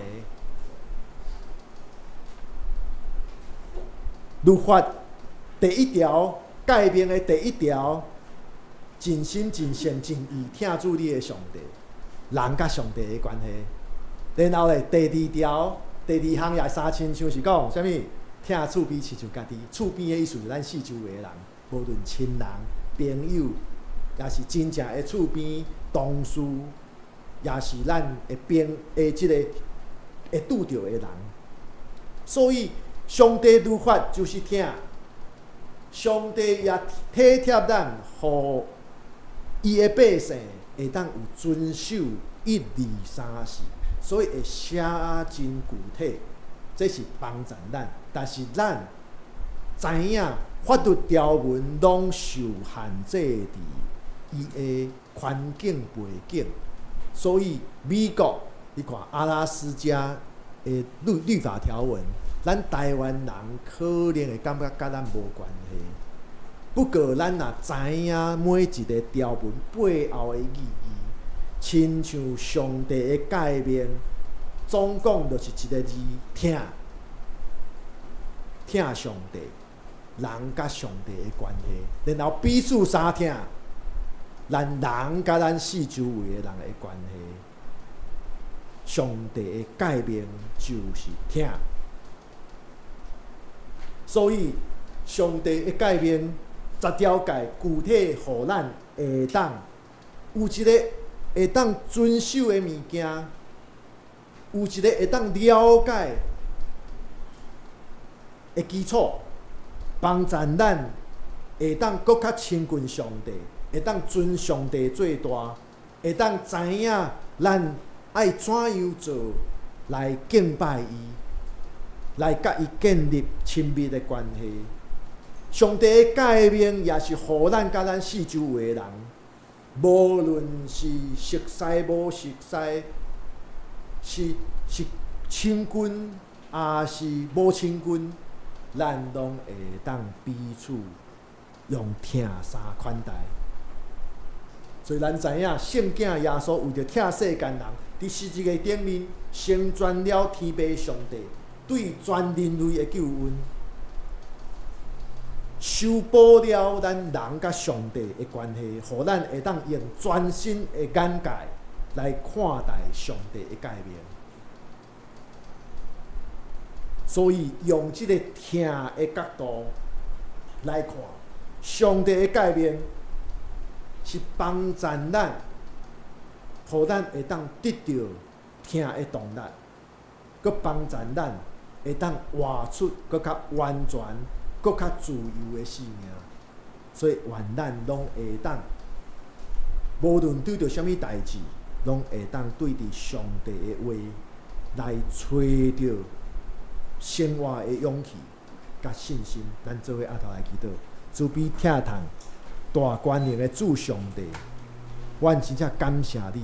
律法第一條，誡命的第一條，盡心盡性盡意疼主你的上帝，人佮上帝的關係。然後咧，第二條，第二項也三親像是講啥物？疼厝邊親像家己，厝邊的意思是咱四周圍的人，無論親人、朋友，也是真正的厝邊同事，也是咱會邊的這個會拄著的人。所以，上帝律法就是疼，上帝也體貼咱，予伊的百姓會當有遵守一二三四，所以會寫啊真具體，這是幫助咱。但是咱知影法律條文攏受限制佇伊的環境背景，所以美國你看阿拉斯加的律法條文，咱台灣人可能會感覺佮咱無關係。不過咱若知影每一個條文背後的意義，親像上帝的誡命，總共就是一個字：疼。疼上帝，人佮上帝的關係，然後彼此相疼，咱人佮咱四周圍的人的關係。上帝的誡命就是疼，所以上帝的誡命十條誡具體予咱會當有一個會當遵守的物件，有一個會當了解的基礎，幫助咱會當閣較親近上帝，會當尊上帝做大，會當知影咱愛怎樣做來敬拜伊，來佮伊建立親密的關係。上帝的誡命也是予咱佮咱四周圍的人，無論是熟似無熟似，是親近抑是無親近，咱攏會當彼此用疼相款待。所以咱知影，聖囝耶穌為著疼世間人，佇十字架頂面成全了天父上帝對全人類的救恩，修補了咱人佮上帝的關係，予咱會當用全新的眼界來看待上帝的誡命。所以用這個疼的角度來看，上帝的誡命是幫助咱，予咱會當得著疼的動力，閣幫助咱會當活出閣較完全、閣較自由的生命。所以願咱攏會當，無論拄著啥物代誌，攏會當對佇上帝的話來揣著生活的勇氣佮信心。咱做伙阿頭來祈禱，慈悲疼痛大權能的主上帝，阮真正感謝你，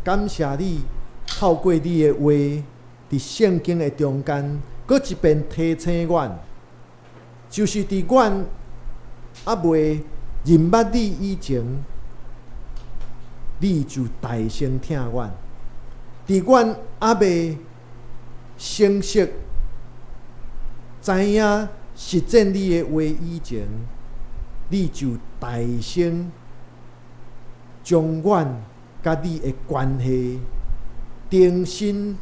感謝你透過你的話，佇聖經的中間，閣一遍提醒阮，就是佇阮猶未認捌你以前，你就大聲疼阮；佇阮猶未成熟，知影實踐你的話以前，你就大聲將阮佮你的關係重新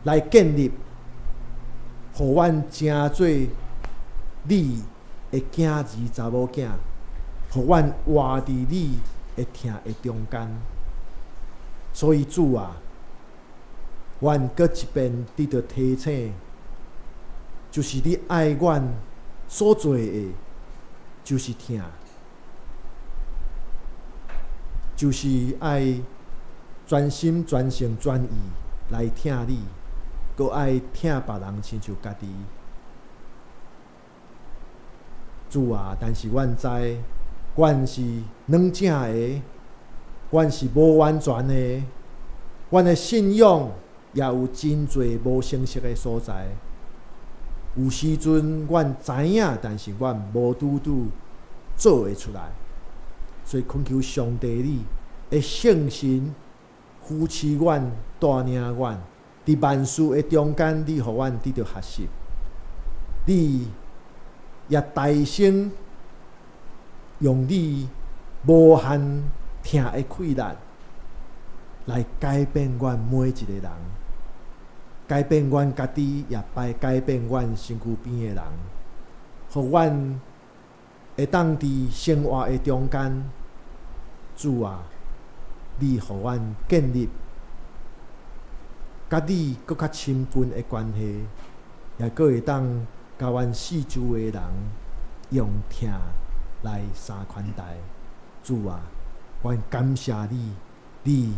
來建立，予阮成做你的囝兒查某囝，予阮活佇你的疼的中間。所以主啊，阮閣一遍得著提醒，就是你愛阮所做的，就是疼，就是愛全心全性全意來疼你，閣愛疼別人親像家己。主啊，但是阮知，阮是軟正的，阮是無完全的，阮的信仰也有真濟無成熟的所在。有時陣阮知影，但是阮無拄拄做會出來，所以懇求上帝你的聖神扶持阮、帶領阮，佇萬事的中間，你予阮得著學習。你也大聲用你無限疼的氣力來改變阮每一個人。改變阮家己，也擺改變阮身軀邊的人，予阮會當佇生活的中間，主啊，你予阮建立佮你閣較親近的關係，也閣會當共阮四周的人用疼來相寬待。主啊，阮感謝你，你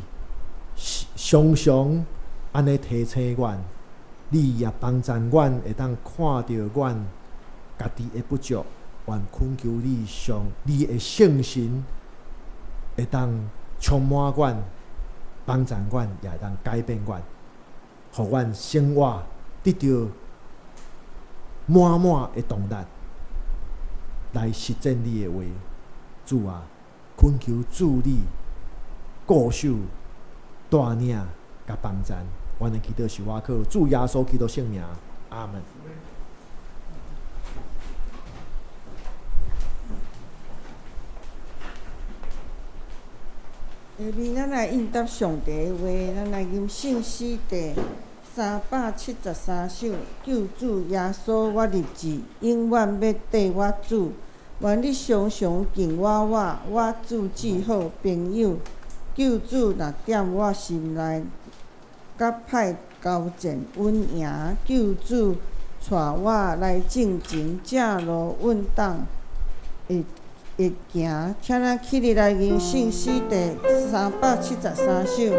常常按呢提醒阮，你也幫助阮會當看著阮家己的不足，願懇求你上你的聖神會當充滿阮，幫助阮，也會當改變阮，予阮生活得著滿滿的動力來實踐你的話。主啊，懇求主你顧守帶領佮幫贊，阮的祈禱是倚靠主耶穌基督聖名，阿門。下面咱來應答上帝的話，咱來吟聖詩第373首，救主耶穌，我立志永遠欲綴我主，願你常常敬我我，我主至好朋友。救主若踮我心內，佮歹交戰穩贏。救主帶我來進前，正路穩當會會行。請咱起立來吟聖詩第373首。 主。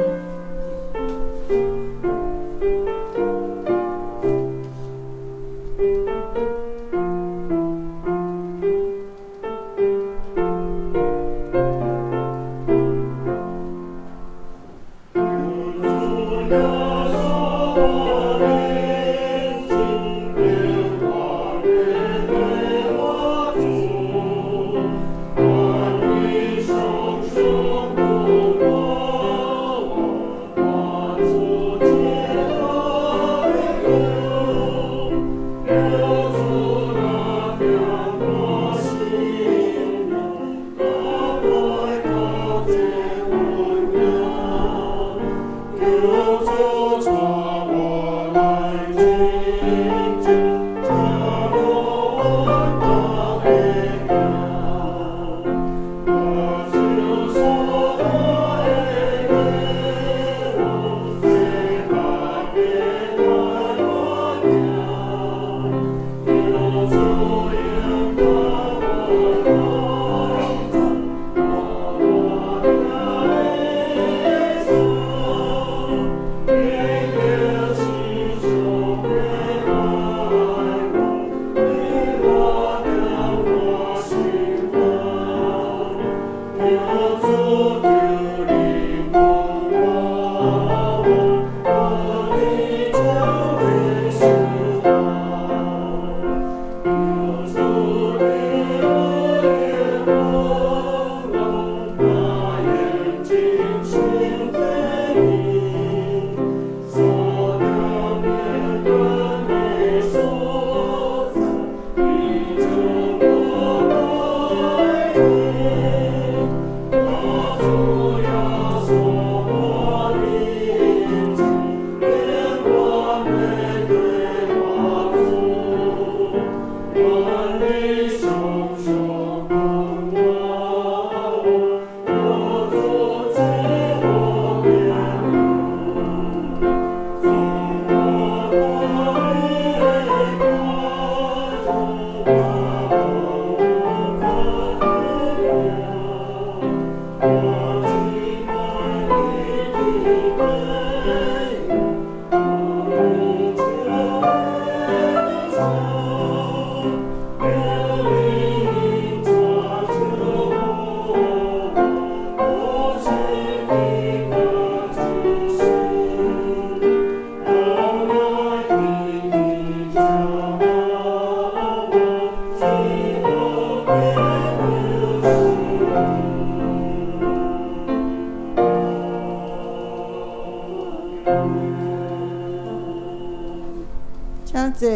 坐。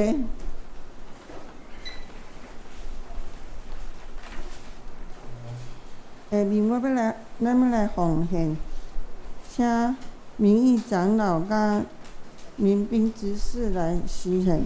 下面我欲來，咱欲來奉獻，請明義長老佮民兵執事來施獻。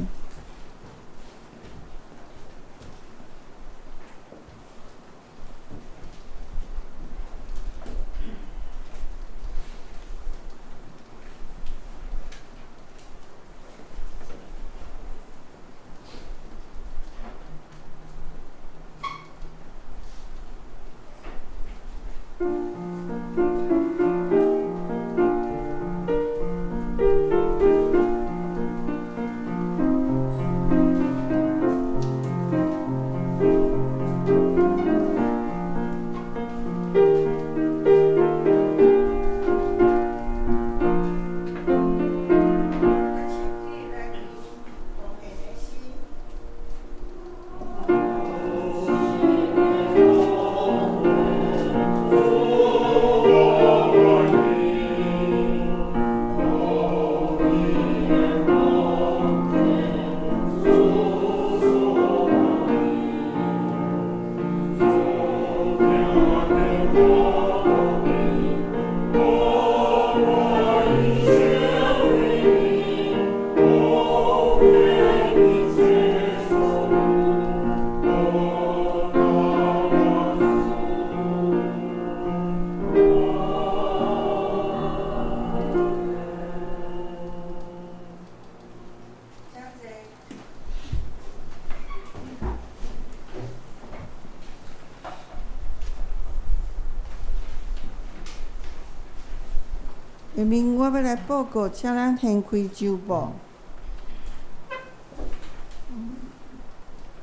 下面我欲來報告，請咱掀開周報。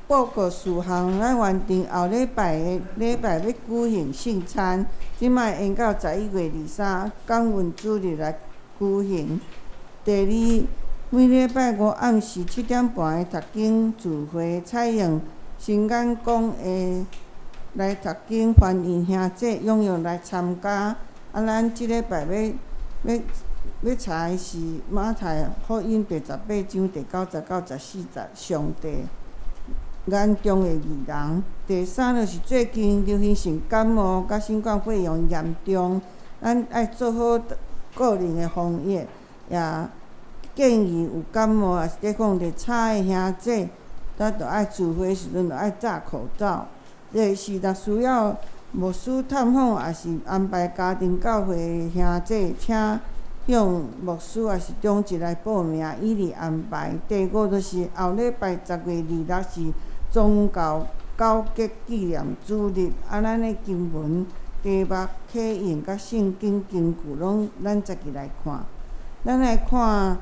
報告事項，咱原定後禮拜的禮拜欲舉行聖餐，這擺延到11月23，感恩主日來舉行。第二，每禮拜五暗時7點半的讀經聚會，採用新眼光的來讀經，歡迎兄弟踴躍來參加。啊，咱這禮拜欲欲欲查的是馬太福音第18章第9節到14節，上帝眼中的義人。第三，就是最近流行性感冒佮新冠肺炎嚴重，咱愛做好個人的防疫，也建議有感冒抑是抵抗力差的兄弟，咱著愛聚會時陣著愛罩口罩。第四，若需要牧師探訪，抑是安排家庭教會的兄弟，請向牧師抑是長執來報名，以利安排。第五，就是後禮拜10月26是宗教九結紀念主日，啊，咱的經文、題目、啟用佮聖經經句，攏咱家己來看。咱來看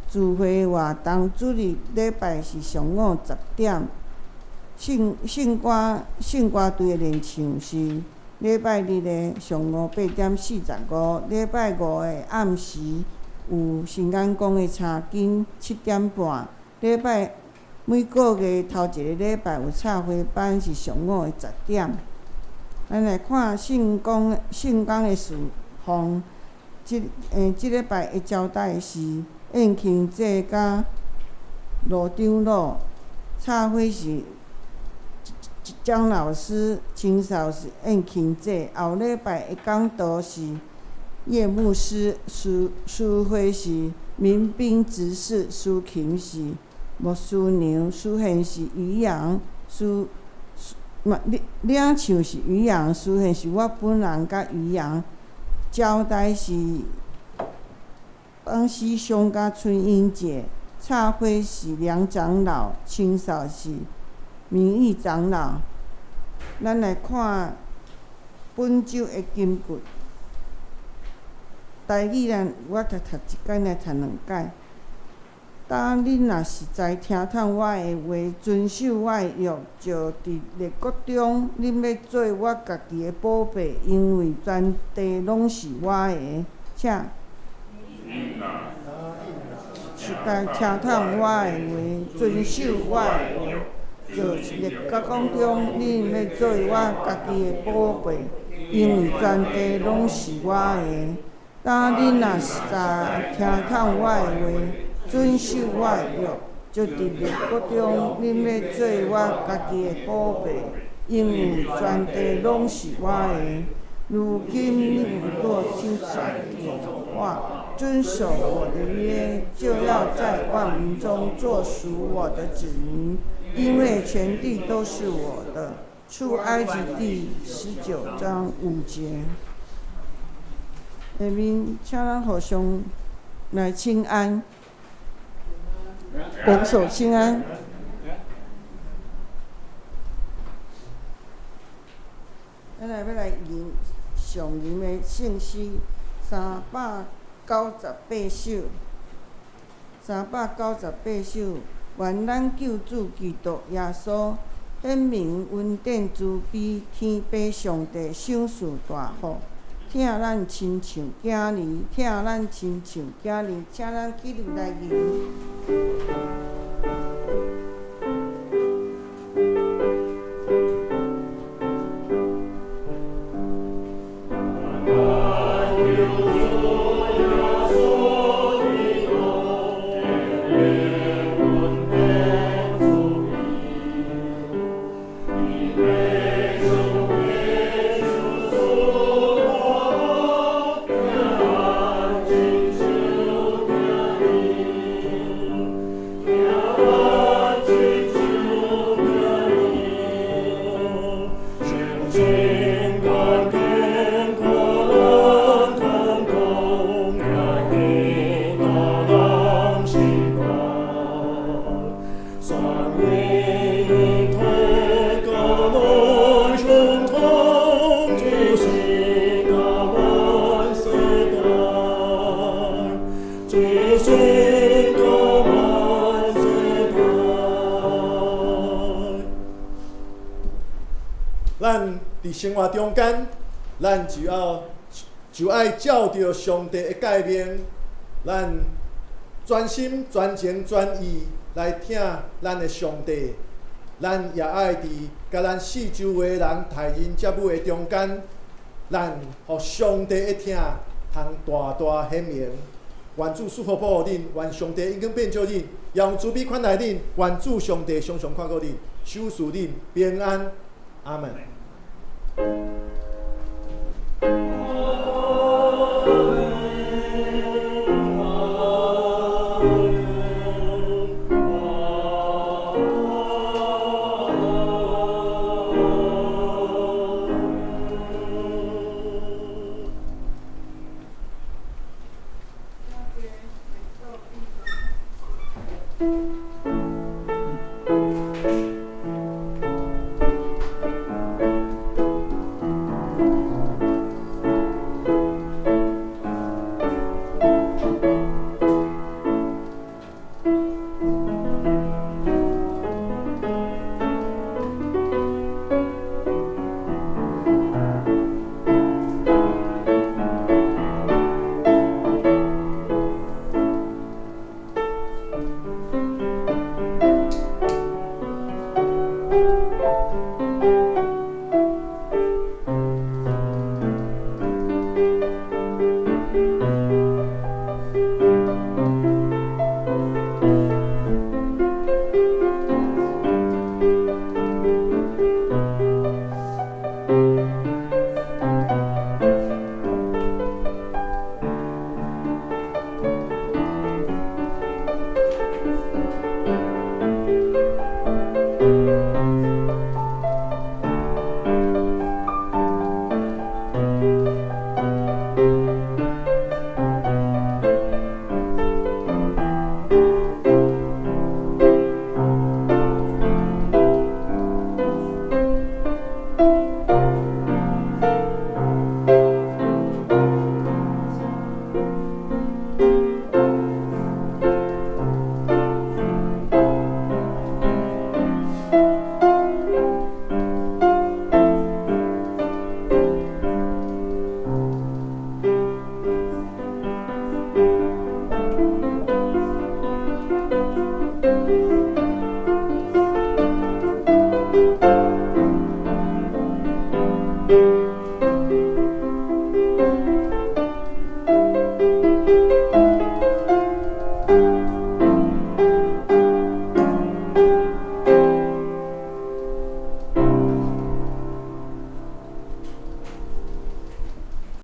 聚會活動，主日禮拜是上午10點，聖聖歌聖歌隊的練唱是禮拜日的上午8點45，禮拜五的暗時有新眼光的查經7點半，禮拜每個月頭一个禮拜有插花班是上午的10點。咱來看聖光聖工的事奉，這這禮拜的招待是燕慶姐佮羅長老，插花是張老師，清掃是燕慶姐。後禮拜的講道是葉牧師，司司會是民兵執事，司琴是牧師娘，司獻是余陽，司嘛領領唱是余陽，司獻是我本人佮余陽，招待是邦師兄佮春英姐，插花是梁長老，清掃是明義長老。咱來看本週的金句。台語咱我讀讀一擺，來讀兩擺。當恁若實在聽從我的話，遵守我的約，就佇列國中，恁欲做我家己的寶貝，因為全地攏是我的。請。實在聽從我的話，遵守我的話，就列國中，恁欲做我家己的寶貝，因為全地攏是我的。當恁若實在聽從我的話，遵守我的約，就就佇列國中，恁欲做我家己的寶貝，因為全地攏是我的。如今你們若聽從我的話，遵守我的約，就要在萬民中做屬我的子民，因為全地都是我的。出埃及記19章5節。下面請咱互相來請安，拱手請安。咱來欲來吟上吟的聖詩398首，398首，願咱救主基督耶穌顯明恩典慈悲，天父上帝賞賜大福，疼咱親像囝兒，疼咱親像囝兒，請咱起立來吟。咱佇生活中間，咱就愛照著上帝的誡命，咱專心、專情、專意來疼咱的上帝。咱也愛佇佮咱四周圍人待人接物的中間，咱予上帝的疼通大大顯明。願主賜福保護恁，願上帝恩光遍照恁，用慈悲款待恁，願主上帝常常看顧恁，賞賜恁平安。阿門。